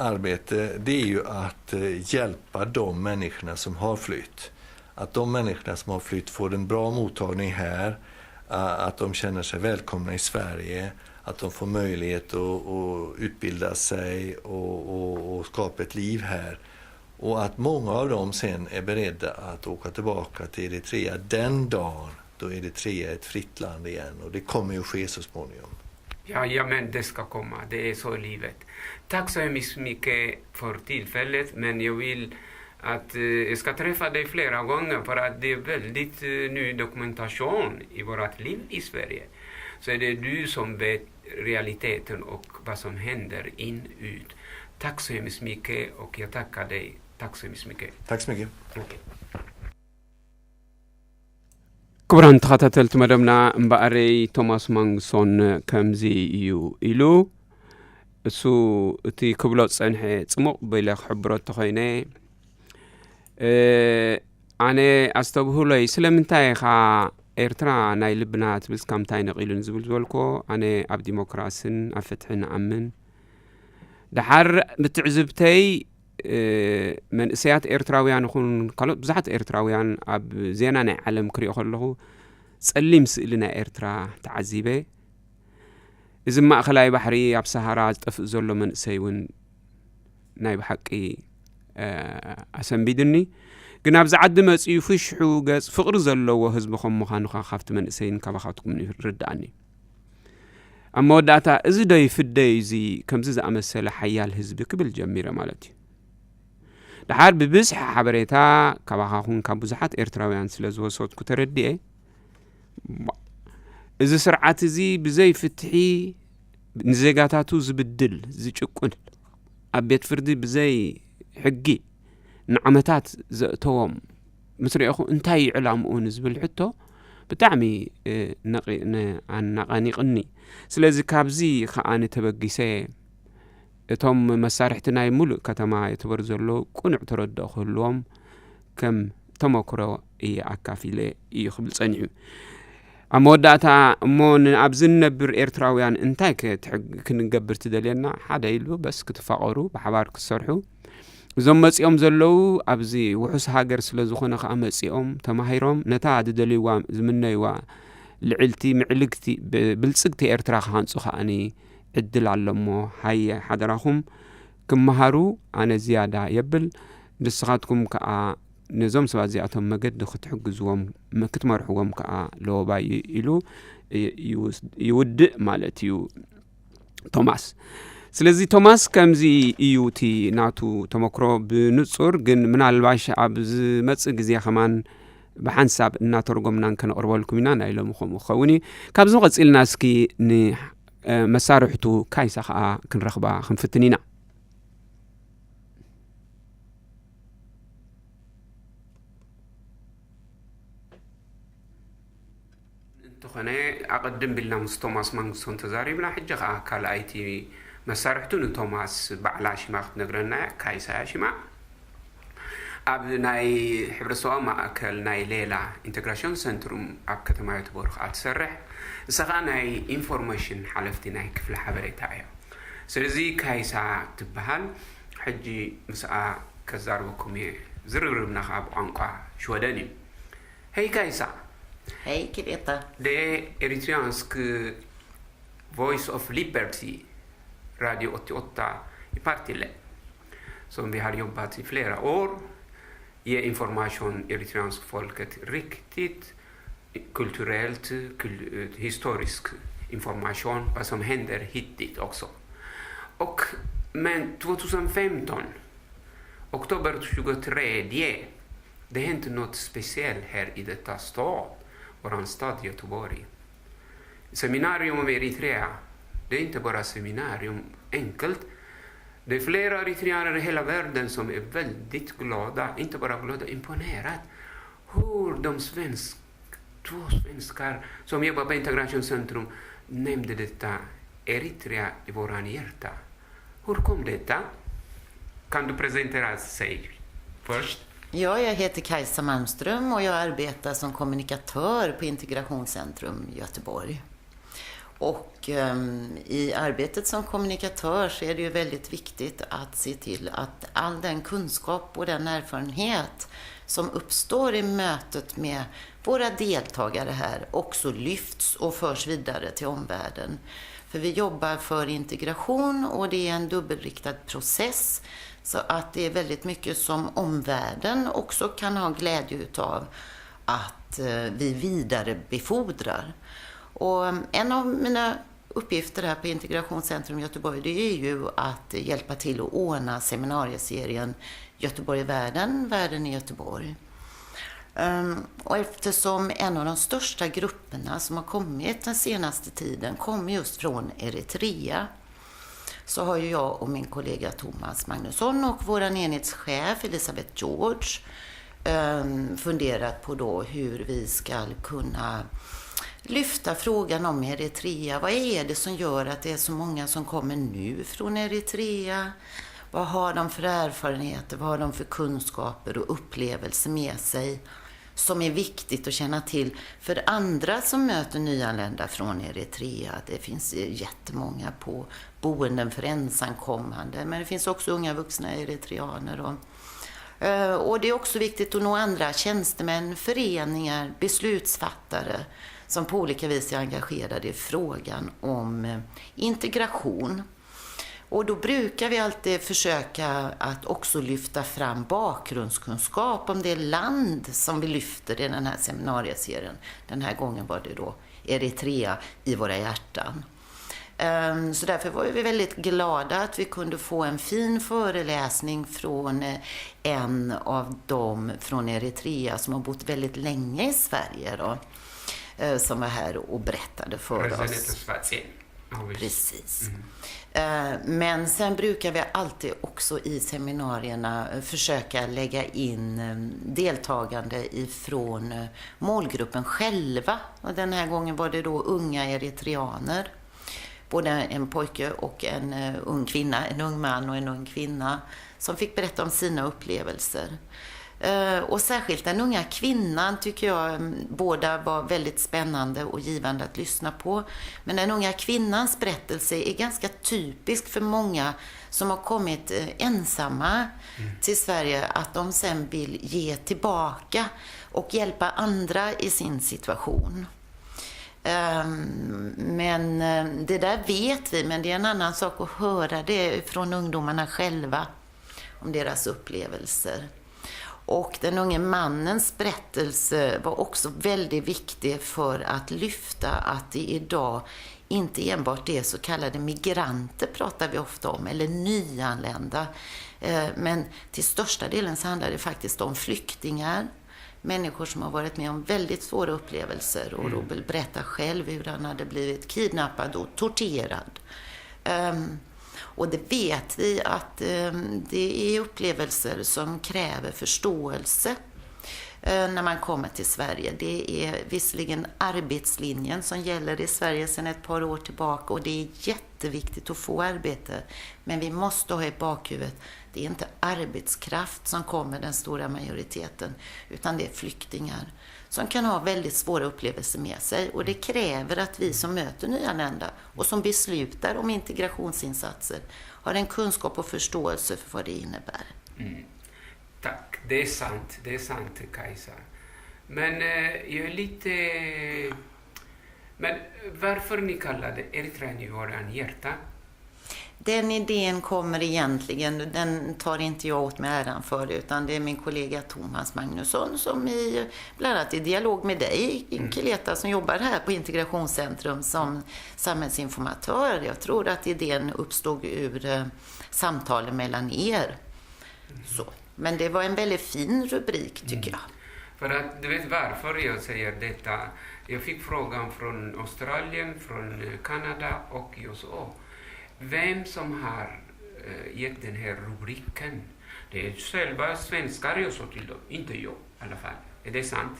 arbete. Det är ju att eh, hjälpa de människorna som har flytt. Att de människorna som har flytt får en bra mottagning här. Eh, att de känner sig välkomna i Sverige. Att de får möjlighet att, att utbilda sig och, och, och skapa ett liv här. Och att många av dem sen är beredda att åka tillbaka till Eritrea den dagen då Eritrea är ett fritt land igen. Och det kommer ju att ske så småningom. Ja, ja, men det ska komma. Det är så livet. Tack så hemskt mycket för tillfället, men jag vill att eh, jag ska träffa dig flera gånger för att det är väldigt eh, ny dokumentation i vårt liv i Sverige. Så är det du som vet realiteten och vad som händer in ut. Tack så hemskt mycket och jag tackar dig. Tack så hemskt mycket. Tack så mycket. Okay. ክቡራን ተኸታተልቲ መደብና፣ እምበኣረይ ቶማስ ማንግሶን ከምዚ እዩ ኢሉ። እሱ እቲ ክብሎ ዝጸንሐ ጽሙቕ በለ ክሕብሮ እንተኾይነ፣ ኣነ ኣስተብህሎይ ስለምንታይ ኢኻ ኤርትራ ናይ ልብና ትብል እስካ ምንታይ ነቒሉ ንዝብል ዝበልኮ፣ ኣነ ኣብ ዲሞክራስን ኣብ ፍትሕን እኣምን። ደሓር ብትዕዝብተይ መንእሰያት ኤርትራውያን ይኹን ካልኦት ብዙሓት ኤርትራውያን ኣብ ዜና ናይ ዓለም ክሪኦ ከለኹ ጸሊም ስእሊ ናይ ኤርትራ ተዓዚበ። እዚ ማእኸላይ ባሕሪ ኣብ ሰሃራ ዝጠፍእ ዘሎ መንእሰይ እውን ናይ ብሓቂ ኣሰንቢድኒ። ግን ኣብዚ ዓዲ መጺኡ ፍሽሑ ገጽ ፍቕሪ ዘለዎ ህዝቢ ከም ምዃኑ ካብቲ መንእሰይን ካባኻትኩም ይርድኣኒ። ኣብ መወዳእታ እዚ ዶ ይፍደዩ እዚ ከምዚ ዝኣመሰለ ሓያል ህዝቢ ክብል ጀሚረ ማለት እዩ። ደሓር ብብዝሒ ሓበሬታ ካባኻኹን ካብ ብዙሓት ኤርትራውያን ስለ ዝወሰድኩ ተረዲኤ፣ እዚ ስርዓት እዚ ብዘይ ፍትሒ ንዜጋታቱ ዝብድል፣ ዝጭቁን፣ ኣብ ቤት ፍርዲ ብዘይ ሕጊ ንዓመታት ዘእተዎም ምስ ርኤኹ እንታይ እዩ ዕላምኡ ንዝብል ሕቶ ብጣዕሚ ኣናቓኒቕኒ። ስለዚ ካብዚ ከኣ ንተበጊሰ እቶም መሳርሕቲ ናይ ሙሉእ ከተማ የተበሩ ዘለዉ ቅኑዕ ተረድኦ ክህልዎም ከም ተመክሮ እየ ኣካፊለ እዩ ክብል ጸኒሑ። ኣብ መወዳእታ እሞ ንኣብዚ ንነብር ኤርትራውያን እንታይ ክንገብር ትደልየና? ሓደ ኢሉ በስ ክትፋቐሩ፣ ብሓባር ክትሰርሑ፣ እዞም መጺኦም ዘለዉ ኣብዚ ውሑስ ሃገር ስለ ዝኾነ ከኣ መጺኦም ተማሂሮም ነታ ዝደልይዋ ዝምነይዋ ልዕልቲ ምዕልግቲ ብልጽግቲ ኤርትራ ክሃንጹ ከኣኒ ዕድል ኣሎ እሞ ሃየ ሓደራኹም ክመሃሩ ኣነ ዝያዳ የብል። ንስኻትኩም ከኣ ነዞም ሰባት እዚኣቶም መገዲ ክትሕግዝዎም ክትመርሕዎም ከኣ ለወባይ ኢሉ ይውድእ ማለት እዩ። ቶማስ። ስለዚ ቶማስ ከምዚ እዩ እቲ ናቱ ተመክሮ ብንጹር፣ ግን ምናልባሽ ኣብ ዝመጽእ ግዜ ከማን ብሓንሳብ እናተርጎምናን ከነቕርበልኩም ኢና። ናይ ሎሚ ከምኡ ክኸውን እዩ። ካብዚ ቀጺልና እስኪ ንመሳርሕቱ ካይሳ ከኣ ክንረኽባ ክንፍትን ኢና። እንተኾነ ኣቐድም ቢልና ምስ ቶማስ ማንግስቶን ተዛሪብና። ሕጂ ኸኣ ካልኣይቲ መሳርሕቱ ንቶማስ ባዕላ ሽማ ክትነግረና እያ። ካይሳ እያ ሽማ። ኣብ ናይ ሕብረተሰባዊ ማእከል ናይ ሌላ ኢንተግራሽን ሰንትሩም ኣብ ከተማ ዮትቦር ኸኣ ትሰርሕ። ንሳ ኸኣ ናይ ኢንፎርሜሽን ሓለፍቲ ናይ ክፍሊ ሓበሬታ እያ። ስለዚ ካይሳ ትበሃል። ሕጂ ምስኣ ከዛርበኩም እየ። ዝርርብና ኸኣ ብቋንቋ ሽወደን እዩ። Hej Kajsa! Hej Greta! Det är Eritreansk Voice of Liberty, Radio åttioåtta i Partille, som vi har jobbat i flera år. Ge information eritreansk folket riktigt kulturellt, kul- historisk information, vad som händer hittills också. Och, men tjugohundrafemton, oktober tjugotredje, Det är inte något speciellt här i detta stad, våran stad Göteborg. Seminarium om Eritrea, det är inte bara seminarium enkelt. Det är flera eritreaner i hela världen som är väldigt glada, inte bara glada, imponerat. Hur de svensk, två svenskar som jobbar på integrationscentrum nämnde detta Eritrea i våran hjärta. Hur kom detta? Kan du presentera sig först? Ja, jag heter Kajsa Malmström och jag arbetar som kommunikatör på Integrationscentrum Göteborg. Och ehm, i arbetet som kommunikatör så är det ju väldigt viktigt att se till att all den kunskap och den erfarenhet som uppstår i mötet med våra deltagare här också lyfts och förs vidare till omvärlden. För vi jobbar för integration och det är en dubbelriktad process. Så att det är väldigt mycket som omvärlden också kan ha glädje utav att eh, vi vidarebefordrar. Och en av mina uppgifter här på Integrationscentrum Göteborg, det är ju att hjälpa till att ordna seminarieserien Göteborg i världen, världen i Göteborg. Ehm, och eftersom en av de största grupperna som har kommit den senaste tiden kommer just från Eritrea, så har ju jag och min kollega Thomas Magnusson och vår enhetschef Elisabeth George ehm, funderat på då hur vi ska kunna lyfta frågan om Eritrea. Vad är det som gör att det är så många som kommer nu från Eritrea? Vad har de för erfarenheter? Vad har de för kunskaper och upplevelser med sig som är viktigt att känna till för andra som möter nyanlända från Eritrea? Det finns jättemånga på boenden för ensamkommande, men det finns också unga vuxna eritreaner. Och, eh, och det är också viktigt att nå andra tjänstemän, föreningar, beslutsfattare som på olika vis är engagerade i frågan om eh, integration. Och då brukar vi alltid försöka att också lyfta fram bakgrundskunskap om det land som vi lyfter i den här seminarieserien. Den här gången var det då Eritrea i våra hjärtan. Ehm, så därför var vi väldigt glada att vi kunde få en fin föreläsning från eh, en av dem från Eritrea som har bott väldigt länge i Sverige då, eh, som var här och berättade för oss. Precis. Eh, men sen brukar vi alltid också i seminarierna försöka lägga in eh, deltagande ifrån eh, målgruppen själva. Och den här gången var det då unga eritreaner. Både en pojke och en eh, ung kvinna, en ung man och en ung kvinna som fick berätta om sina upplevelser. Eh, och särskilt den unga kvinnan tycker jag mm, båda var väldigt spännande och givande att lyssna på. Men den unga kvinnans berättelse är ganska typisk för många som har kommit eh, ensamma mm. till Sverige, att de sen vill ge tillbaka och hjälpa andra i sin situation. Ehm, men eh, det där vet vi, men det är en annan sak att höra det från ungdomarna själva om deras upplevelser. Och den unge mannens berättelse var också väldigt viktig för att lyfta att det idag inte enbart är så kallade migranter pratar vi ofta om, eller nyanlända. Eh, men till största delen så handlar det faktiskt om flyktingar, människor som har varit med om väldigt svåra upplevelser. Och Robert berättar själv hur han hade blivit kidnappad och torterad. Ehm, och det vet vi att ehm, det är upplevelser som kräver förståelse eh, när man kommer till Sverige. Det är visserligen arbetslinjen som gäller i Sverige sedan ett par år tillbaka och det är jätteviktigt att få arbete. Men vi måste ha i bakhuvudet, det är inte arbetskraft som kommer den stora majoriteten, utan det är flyktingar som kan ha väldigt svåra upplevelser med sig. Och det kräver att vi som möter nyanlända och som beslutar om integrationsinsatser har en kunskap och förståelse för vad det innebär. Tack, det är sant. Det är sant, Kajsa. Men eh, jag är lite... Men varför ni kallade Eritrea i våran hjärta? Den idén kommer egentligen, den tar inte jag åt mig äran för, utan det är min kollega Thomas Magnusson som i, bland annat i dialog med dig, Kileta, som jobbar här på Integrationscentrum som samhällsinformatör. Jag tror att idén uppstod ur eh, samtalen mellan er. Så. Men det var en väldigt fin rubrik, tycker jag. För att du vet varför jag säger detta. Jag fick frågan från Australien, från eh, Kanada och U S A. Vem som har eh, gett den här rubriken? Det är själva svenskar jag sa till dem, inte jag i alla fall. Är det sant?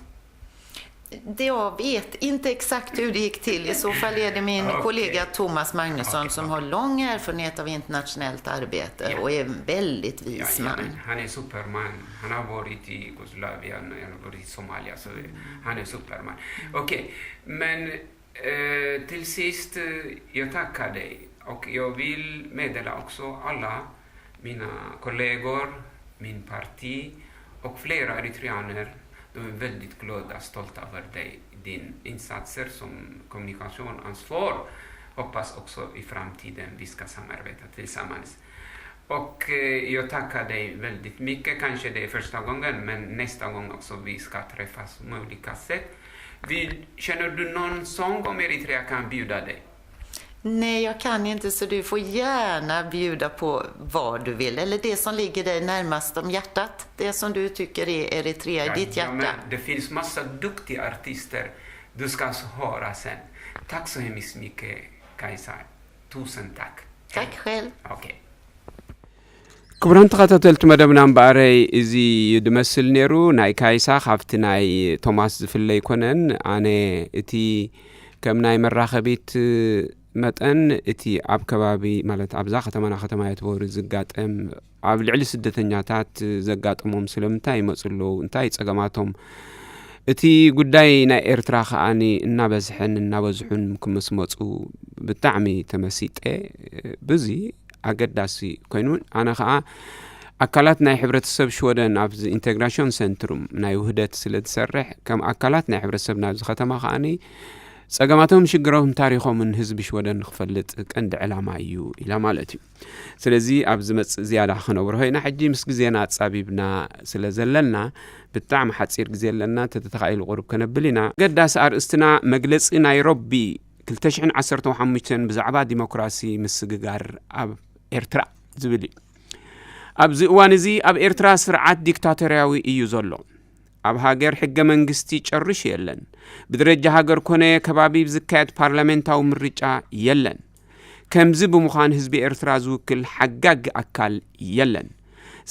Jag vet inte exakt hur det gick till. I så fall är det min Okej. Kollega Thomas Magnusson Okej, som har lång erfarenhet av internationellt arbete Ja. Och är en väldigt vis Ja, man. Men han är Superman. Han har varit i Jugoslavien, han har varit i Somalia. Så han är Superman. Okej, men eh, till sist, eh, jag tackar dig. Och jag vill meddela också alla mina kollegor, min parti och flera eritreaner. De är väldigt glada och stolta över dig, din insatser som kommunikationsansvar. Hoppas också i framtiden vi ska samarbeta tillsammans. Och eh, jag tackar dig väldigt mycket. Kanske det är första gången, men nästa gång också vi ska träffas på olika sätt. Vill, känner du någon sång om Eritrea kan bjuda dig? Nej, jag kan inte, så du får gärna bjuda på vad du vill. Eller det som ligger dig närmast om hjärtat. Det som du tycker är Eritrea i ditt Ja, men hjärta. Det finns massa duktiga artister du ska höra sen. Tack så hemskt mycket, Kajsa. Tusen tack. Tack själv. Okej. ክቡራን ተኸታተልቲ መደብና፣ እምበኣረይ እዚ እዩ ድመስል ነይሩ። ናይ ካይሳ ካብቲ ናይ ቶማስ ዝፍለ ኣይኮነን። ኣነ እቲ ከም ናይ መራኸቢት መጠን እቲ ኣብ ከባቢ፣ ማለት ኣብዛ ከተማና ከተማ የትበሪ ዝጋጠም፣ ኣብ ልዕሊ ስደተኛታት ዘጋጠሞም ስለምንታይ ይመፁ ኣለዉ፣ እንታይ ጸገማቶም፣ እቲ ጉዳይ ናይ ኤርትራ ከኣ እናበዝሐን እናበዝሑን ክምስ መፁ ብጣዕሚ ተመሲጠ። ብዚ ኣገዳሲ ኮይኑ፣ ኣነ ከኣ ኣካላት ናይ ሕብረተሰብ ሽወደን ኣብዚ ኢንተግራሽን ሰንትሩም ናይ ውህደት ስለ ዝሰርሕ፣ ከም ኣካላት ናይ ሕብረተሰብ ናብዚ ከተማ ከኣ ጸገማቶም፣ ሽግሮም፣ ታሪኾምን ህዝቢ ሽወደን ንክፈልጥ ቀንዲ ዕላማ እዩ ኢላ ማለት እዩ። ስለዚ ኣብ ዝመጽእ ዝያዳ ክነብርሆ ኢና። ሕጂ ምስ ግዜና ኣጻቢብና ስለ ዘለና፣ ብጣዕሚ ሓጺር ግዜ ኣለና። እንተተኻኢሉ ቁሩብ ከነብል ኢና። ኣገዳሲ ኣርእስትና መግለጺ ናይሮቢ ክልተ ሽሕን ዓሰርተ ሓሙሽተን ብዛዕባ ዲሞክራሲ ምስግጋር ኣብ ኤርትራ ዝብል እዩ። ኣብዚ እዋን እዚ ኣብ ኤርትራ ስርዓት ዲክታቶርያዊ እዩ ዘሎ። ኣብ ሃገር ሕገ መንግስቲ ጨርሹ የለን። ብደረጃ ሃገር ኮነ ከባቢ ዝካየድ ፓርላሜንታዊ ምርጫ የለን። ከምዚ ብምዃን ህዝቢ ኤርትራ ዝውክል ሓጋጊ ኣካል የለን።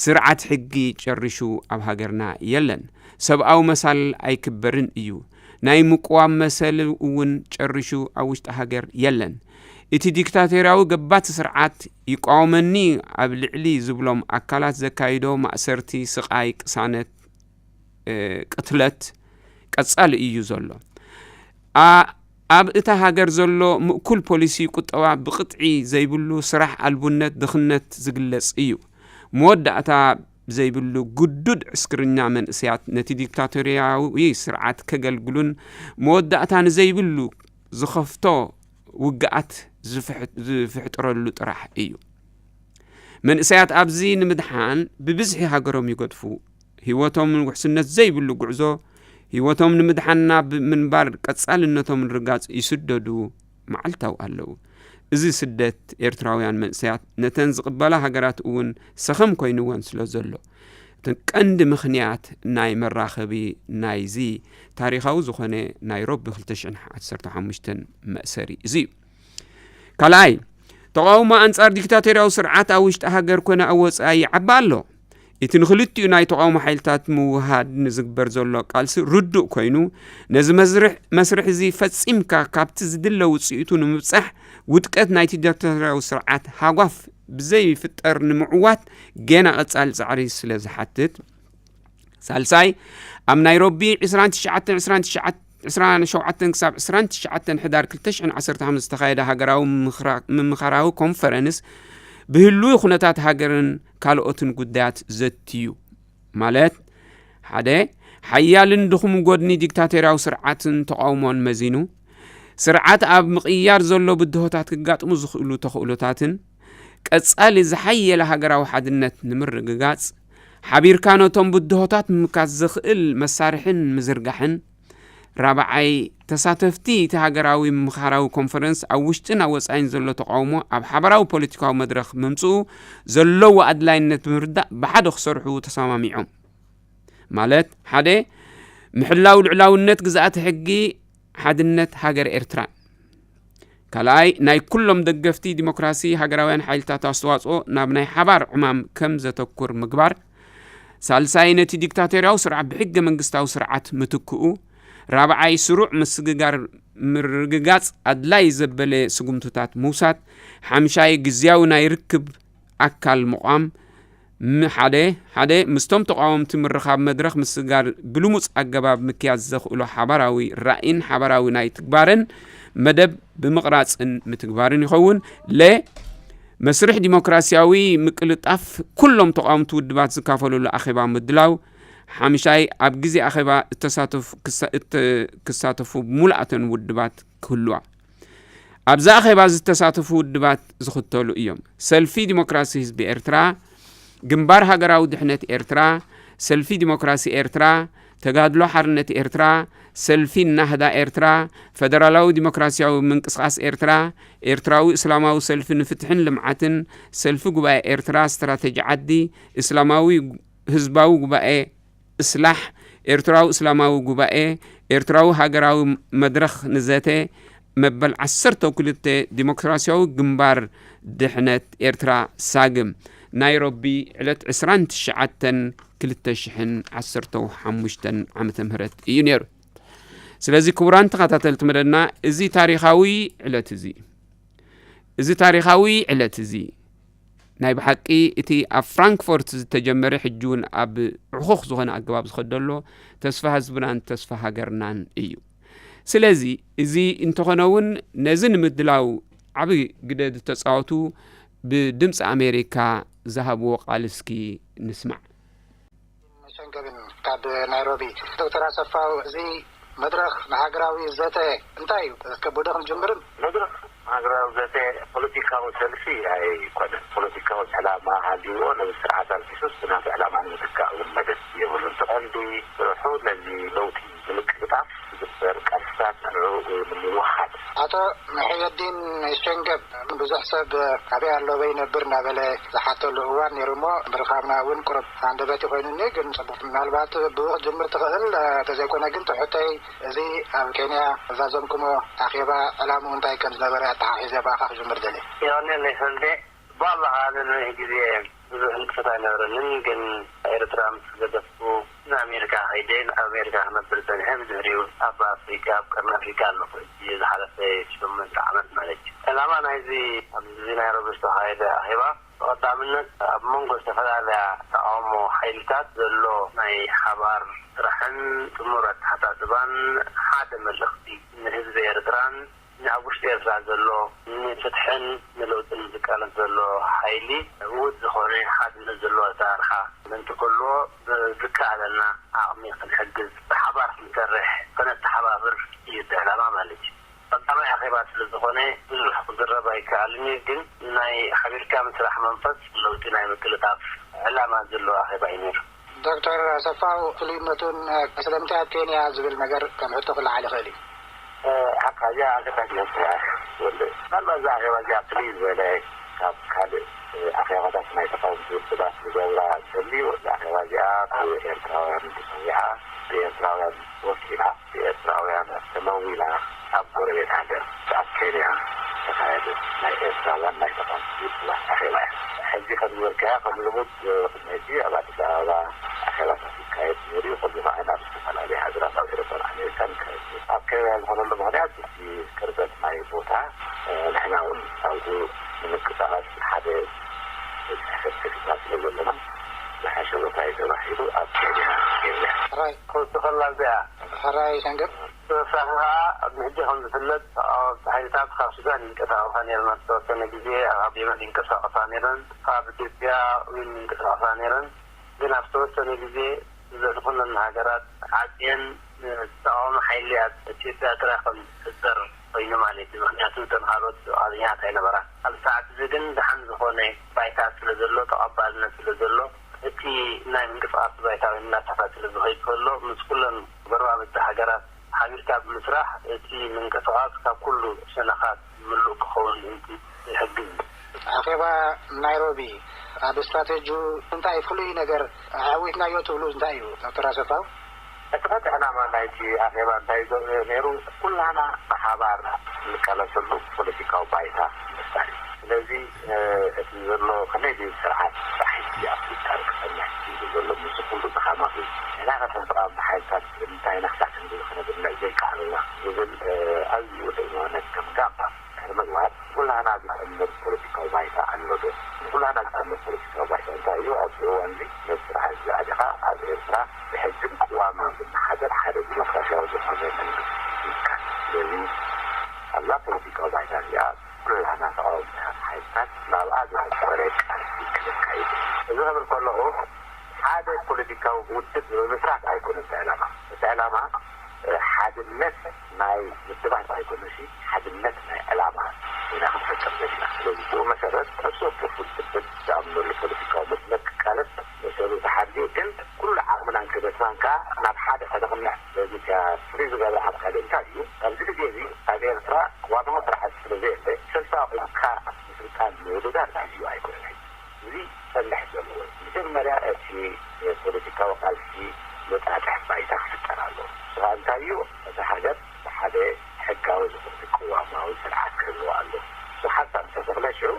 ስርዓት ሕጊ ጨርሹ ኣብ ሃገርና የለን። ሰብኣዊ መሳል ኣይክበርን እዩ። ናይ ምቅዋም መሰል እውን ጨርሹ ኣብ ውሽጢ ሃገር የለን። እቲ ዲክታቶርያዊ ገባቲ ስርዓት ይቃወመኒ ኣብ ልዕሊ ዝብሎም ኣካላት ዘካይዶ ማእሰርቲ፣ ስቓይ፣ ቅሳነት፣ እ፣ ቅትለት ቀጻሊ እዩ ዘሎ። ኣ-፣ ኣብ እታ ሃገር ዘሎ ምእኩል ፖሊሲ ቁጠባ ብቕጥዒ ዘይብሉ ስራሕ ኣልቡነት፣ ድኽነት ዝግለጽ እዩ። መወዳእታ ዘይብሉ ግዱድ ዕስክርኛ መንእሰያት ነቲ ዲክታቶርያዊ ስርዓት ከገልግሉን መወዳእታ ንዘይብሉ ዝኸፍቶ ውግኣት ዝፍሕ-፣ ዝፍሕጥረሉ ጥራሕ እዩ። መንእሰያት ኣብዚ ንምድሓን ብብዝሒ ሃገሮም ይገድፉ። ህይወቶም ውሕስነት ዘይብሉ ጉዕዞ፣ ህይወቶም ንምድሓን ናብ ምንባር ቀጻልነቶም ንርጋጽ ይስደዱ መዓልታዊ ኣለዉ። እዚ ስደት ኤርትራውያን መንእሰያት ነተን ዝቕበላ ሃገራት እውን ሰኸም ኮይንወን ስለ ዘሎ፣ እቲ ቀንዲ ምኽንያት ናይ መራኸቢ ናይዚ ታሪኻዊ ዝኾነ ናይሮቢ ክልተ ሽሕን ዓሰርተ ሓሙሽተን መእሰሪ እዚ እዩ። ካልኣይ፣ ተቓውሞ ኣንጻር ዲክታቶርያዊ ስርዓት ኣብ ውሽጢ ሃገር ኮነ ኣብ ወጻኢ ይዓቢ ኣሎ። እቲ ንኽልቲኡ ናይ ተቓውሞ ሓይልታት ምውሃድ ንዝግበር ዘሎ ቃልሲ ርዱእ ኮይኑ፣ ነዚ መዝርሕ-፣ መስርሕ እዚ ፈጺምካ ካብቲ ዝድለ ውጽኢቱ ንምብጻሕ ውድቀት ናይቲ ዲክታቶርያዊ ስርዓት ሃጓፍ ብዘይፍጠር ንምዕዋት ገና ቀጻሊ ጻዕሪ ስለ ዝሓትት፣ ሳልሳይ፣ ኣብ ናይሮቢ ዕስራን ትሽዓተን፣ ዕስራን ትሽዓተን፣ ዕስራን ሸውዓተን ክሳብ ዕስራን ትሽዓተን ሕዳር ክልተ ሽሕን ዓሰርተ ሓሙሽተን ዝተኻየደ ሃገራዊ ምምኽራ-፣ ምምኻራዊ ኮንፈረንስ ብህሉዊ ኩነታት ሃገርን ካልኦትን ጉዳያት ዘትዩ። ማለት፣ ሓደ፣ ሓያልን ድኹም ጎድኒ ዲክታቶርያዊ ስርዓትን ተቓውሞን መዚኑ፣ ስርዓት ኣብ ምቕያር ዘሎ ብድሆታት ክጋጥሙ ዝኽእሉ ተኽእሎታትን፣ ቀጻሊ ዝሓየለ ሃገራዊ ሓድነት ንምርግጋጽ፣ ሓቢርካ ነቶም ብድሆታት ምምካት ዘኽእል መሳርሕን ምዝርጋሕን፣ ራብዓይ፣ ተሳተፍቲ እቲ ሃገራዊ ምምኽኻራዊ ኮንፈረንስ ኣብ ውሽጥን ኣብ ወጻኢን ዘሎ ተቓውሞ ኣብ ሓባራዊ ፖለቲካዊ መድረኽ ምምጽኡ ዘለዎ ኣድላይነት ብምርዳእ ብሓደ ክሰርሑ ተሰማሚዖም። ማለት ሓደ፣ ምሕላው ልዑላውነት ግዝኣተ ሕጊ ሓድነት ሃገር ኤርትራ። ካልኣይ፣ ናይ ኩሎም ደገፍቲ ዲሞክራሲ ሃገራውያን ሓይልታት ኣስተዋጽኦ ናብ ናይ ሓባር ዕማም ከም ዘተኩር ምግባር። ሳልሳይ፣ ነቲ ዲክታቶርያዊ ስርዓት ብሕገ መንግስታዊ ስርዓት ምትክኡ። ራብዓይ፣ ስሩዕ ምስግጋር ምርግጋጽ ኣድላይ ዘበለ ስጉምትታት ምውሳድ። ሓምሻይ፣ ግዝያዊ ናይ ርክብ ኣካል ምቋም። ም-፣ ሓደ፣ ሓደ ምስቶም ተቓወምቲ ምርኻብ መድረኽ ምስግጋር ብልሙጽ ኣገባብ ምክያድ ዘኽእሎ ሓባራዊ ራእይን ሓባራዊ ናይ ትግባረን መደብ ብምቕራጽን ምትግባርን ይኸውን። ለ፣ መስርሕ ዲሞክራሲያዊ ምቅልጣፍ ኩሎም ተቓወምቲ ውድባት ዝካፈሉሉ ኣኼባ ምድላው። ሓምሻይ፣ ኣብ ግዜ ኣኼባ እተሳተፉ ክሳ-፣ እተ-፣ ክሳተፉ ብምሉኣተን ውድባት ክህልዋ። ኣብዚ ኣኼባ ዝተሳተፉ ውድባት ዝኽተሉ እዮም። ሰልፊ ዲሞክራሲ ህዝቢ ኤርትራ፣ ግንባር ሃገራዊ ድሕነት ኤርትራ፣ ሰልፊ ዲሞክራሲ ኤርትራ፣ ተጋድሎ ሓርነት ኤርትራ፣ ሰልፊ ናህዳ ኤርትራ፣ ፈደራላዊ ዲሞክራሲያዊ ምንቅስቓስ ኤርትራ፣ ኤርትራዊ እስላማዊ ሰልፊ ንፍትሕን ልምዓትን፣ ሰልፊ ጉባኤ ኤርትራ ስትራተጂ ዓዲ፣ እስላማዊ ህዝባዊ ጉባኤ እስላሕ፣ ኤርትራዊ እስላማዊ ጉባኤ፣ ኤርትራዊ ሃገራዊ መድረኽ ንዘተ፣ መበል ዓሰርተ ክልተ ዲሞክራሲያዊ ግንባር ድሕነት ኤርትራ ሳግም። ናይሮቢ፣ ዕለት ዕስራን ትሽዓተን ክልተ ሽሕን ዓሰርተ ሓሙሽተን ዓመተ ምህረት እዩ ነይሩ። ስለዚ ክቡራን ተኸታተልቲ መደብና፣ እዚ ታሪኻዊ ዕለት እዚ፣ እዚ ታሪኻዊ ዕለት እዚ ናይ ብሓቂ እቲ ኣብ ፍራንክፎርት ዝተጀመረ፣ ሕጂ እውን ኣብ ዕኹኽ ዝኾነ ኣገባብ ዝኸድ ዘሎ ተስፋ ህዝብናን ተስፋ ሃገርናን እዩ። ስለዚ እዚ እንተኾነ እውን ነዚ ንምድላው ዓቢ ግደ ዝተጻወቱ ብድምፂ ኣሜሪካ ዝሃብዎ ቃል እስኪ ንስማዕ። ሸንገብን ካብ ናይሮቢ። ዶክተር ኣሰፋው፣ እዚ መድረኽ ንሃገራዊ ዘተ እንታይ እዩ? እስከ ብዶ ክንጅምርን። መድረኽ ሃገራዊ ዘተ ፖለቲካዊ ሰልፊ ኣይኮነን። ፖለቲካዊ ዕላማ ሃልይዎ ነዚ ስርዓት ኣልጊሱስ ብናቱ ዕላማ ንምትካእ እውን መደብ የብሉን። እቲ ቀንዲ ስርሑ ነዚ ለውጢ ንምቅልጣፍ ዝግበር ቃልስታት ንዕኡ ንምውሓድ። ኣቶ መሕየዲን ሸንገብ፣ ብዙሕ ሰብ ኣበይ ኣሎ ኣበይ ይነብር እናበለ ዝሓተሉ እዋን ነይሩ እሞ ምርኻብና እውን ቁሩብ ሃንደበት ይኾይኑኒ። ግን ጽቡቕ፣ ምናልባት ብኡ ክትጅምር ትኽእል። እንተዘይኮነ ግን ትሕተይ፣ እዚ ኣብ ኬንያ ዛዘምኩሞ ኣኼባ ዕላምኡ እንታይ ከም ዝነበረ ኣተሓሒዘ ብኣኻ ክጅምር ደልየ። ዮኔ ለይፈልዴ ባላ ኣነ ነዊሕ ግዜ ብዙሕ ንጥፈት ኣይነበረንን። ግን ኤርትራ ምስ ገደፍኩ ንኣሜሪካ ከይደ፣ ኣብ ኣሜሪካ ክነብር ጸኒሐ። ብድሕሪኡ ኣብ ኣፍሪካ፣ ኣብ ቀርኒ ኣፍሪካ ኣለኹ ሕጂ ዝሓለፈ ሸሞንተ ዓመት ማለት እዩ። ዕላማ ናይዚ ኣብዚ ናይሮቢ ዝተኻየደ ኣኼባ ብቐዳምነት ኣብ መንጎ ዝተፈላለያ ተቓውሞ ሓይልታት ዘሎ ናይ ሓባር ስራሕን ጥሙር ኣተሓሳስባን ሓደ መልእኽቲ ንህዝቢ ኤርትራን ኣብ ውሽጢ ኤርትራ ዘሎ ንፍትሕን ንለውጥን ዝቃለስ ዘሎ ሓይሊ ውሁድ ዝኾነ ሓድነት ዘለዎ ኣሰራርሓ ምእንቲ ክህልዎ ብዝከኣለና ዓቕሚ ክንሕግዝ፣ ብሓባር ክንሰርሕ፣ ከነተሓባብር እዩ እቲ ዕላማ ማለት እዩ። ቀዳማይ ኣኼባ ስለ ዝኾነ ብዙሕ ክዝረብ ኣይከኣልን እዩ፣ ግን ናይ ሓቢርካ ምስራሕ መንፈስ ለውጢ ናይ ምቅልጣፍ ዕላማ ዘለዎ ኣኼባ እዩ ነይሩ። ዶክተር ኣሰፋው፣ ፍሉይነቱን ስለምንታይ ኣብ ኬንያ ዝብል ነገር ከም ሕቶ ክለዓል ይኽእል እዩ። ሓቃ እዚኣ ኣገዳሲት ሕቶ እያ ወልደ። ምናልባት እዛ ኣኼባ እዚኣ ፍልይ ዝበለ ካብ ካልእ ኣኼባታት ናይ ተቓወምቲ ውድባት ዝገብራ እንተልዩ፣ እዛ ኣኼባ እዚኣ ብኤርትራውያን ተጸዊዓ፣ ብኤርትራውያን ተወኪላ፣ ብኤርትራውያን ተመዊላ፣ ኣብ ጎረቤት ሃገር ኣብ ኬንያ ዝተኻየደ ናይ ኤርትራውያን ናይ ተቓወምቲ ውድባት ኣኼባ እያ። ሕጂ ከም ዝበልካያ ከም ልሙድ ቅድሚ ሕጂ ኣብ ኣዲስ ኣበባ ኣኼባታት ይካየድ ነይሩ እዩ። ከምኡ ከዓ ናብ ዝተፈላለዩ ሃገራት ኣብ ኤውሮጳን ኣሜሪካን ይካየድ ነይሩ። ኣብ ኬንያ ዝኾነሉ ምኽንያት እቲ ቅርበት ናይ ቦታ፣ ንሕና እውን ኣብኡ ንምንቅስቓስ ሓደ ጽሕፈት ከፊትና ስለ ዘለና ዝሓሸ ቦታ እዩ ተባሂሉ ኣብ ኬንያ ኬንያ። ሕራይ ክውስኸላ እዚኣ። ሕራይ ሰንገር። ተወሳኺ ከዓ ቅድሚ ሕጂ ከም ዝፍለጥ ተቓወምቲ ሓይልታት ካብ ሱዳን ይንቀሳቐሳ ነይረን፣ ዝተወሰነ ግዜ ኣብ የመን ይንቀሳቐሳ ነይረን፣ ካብ ኢትዮጵያ እውን ይንቀሳቐሳ ነይረን። ግን ኣብ ዝተወሰነ ግዜ እዘን ኩለን ሃገራት ዓፅየን ንተቃዋሚ ሓይሊ ኣብ ኢትዮጵያ ጥራይ ከም ዝሕፀር ኮይኑ ማለት እዩ። ምክንያቱ እተን ካልኦት ፍቃደኛታት ኣይነበራን። ኣብዚ ሰዓት እዚ ግን ደሓን ዝኾነ ባይታ ስለ ዘሎ፣ ተቐባልነት ስለ ዘሎ፣ እቲ ናይ ምንቅስቃስ ባይታ እውን እናሰፍሐ ስለ ዝኸይድ ከሎ ምስ ኩለን ጎረባብቲ ሃገራት ሓቢሩ ካብ ምስራሕ እቲ ምንቅስቓስ ካብ ኩሉ ሸነኻት ምሉእ ክኸውን ምእንቲ ይሕግዝ። ኣኼባ ናይሮቢ ኣብ ስትራቴጂኡ እንታይ ፍሉይ ነገር ዓዊትናዮ ትብሉ እንታይ እዩ ዶክተር ኣሰፋው? እቲ ቀንዲ ዕላማ ናይቲ ኣኼባ እንታይ ዞ- ነይሩ? ኩላና ብሓባር ንቃለሰሉ ፖለቲካዊ ባይታ ምፍጣር እዩ። ስለዚ እቲ ዘሎ ከመይ ድዩ ስርዓት ብሓይሊ ኣብ ስልጣን ክጸንሕ ኢሉ ዘሎ ምስ ኩሉ ድኻማቱ ንሕና ከተንጥቓም ሓይልታት እንታይ ነኽሳዕ ክንብል ክነብልዕ ዘይከኣልና ዝብል ኣዝዩ ርእይነት ገምጋም ንምግባር ኩላና ዝጠምር ፖለቲካዊ ባይታ ኣሎ ዶ? ኩላና ዝጠምር ፖለቲካዊ ባይታ እንታይ እዩ? ኣብዚ እዋን እዚ ነቲ ስራሕ እዚ ኣሊኻ ኣብ ኤርትራ ብሕግን ቅዋምን ዝመሓደር ሓደ ዲሞክራሲያዊ ዝኾነ መንግስቲ ይትካል። ስለዚ ኣብዛ ፖለቲካዊ ባይታ እዚኣ ኩላና ተቓወምቲ ሓይልታት ናብኣ ዘተኮረ ቃልሲ ክነካይድ። እዚ ክብል ከለኹ ሓደ ፖለቲካዊ ውድብ ንምምስራት ኣይኮነን እቲ ዕላማ። እቲ ዕላማ ሓድነት ናይ ውድባት ኣይኮነሲ ሓድነት ናይ ዕላማ ኢና ክንፈጥር ዘለና። ስለዚ ብኡ መሰረት ነፍሲ ወከፍ ውድብ ዝኣምነሉ ፖለቲካዊ መድረክ ክቃለስ መሰሉ ተሓልዩ ግን ኩሉ ዓቕምናን ክእለትናን ከዓ ናብ ሓደ ከነቕንዕ። ስለዚ እቲኣ ፍሉይ ዝገብራ ሓደ እንታይ እዩ? ኣብዚ ግዜ እዚ ኣብ ኤርትራ ቅዋማዊ ስርዓት ስለ ዘየለ ሰልፋዊ ኢልካ ንስልጣን ምውድዳር ግዜኡ ኣይኮነን። እዚ ጸንሕ ዘለዎ መጀመርያ እቲ ፖለቲካዊ ቃልሲ መጣጥሕ ባይታ ክፍጠር ኣለዎ። ስኻ እንታይ እዩ? እቲ ሃገር ብሓደ ሕጋዊ ዝኾነ ቅዋማዊ ስርዓት ክህልዎ ኣለዎ። እሱ ሓሳብ እንተተኽለ ሽዑ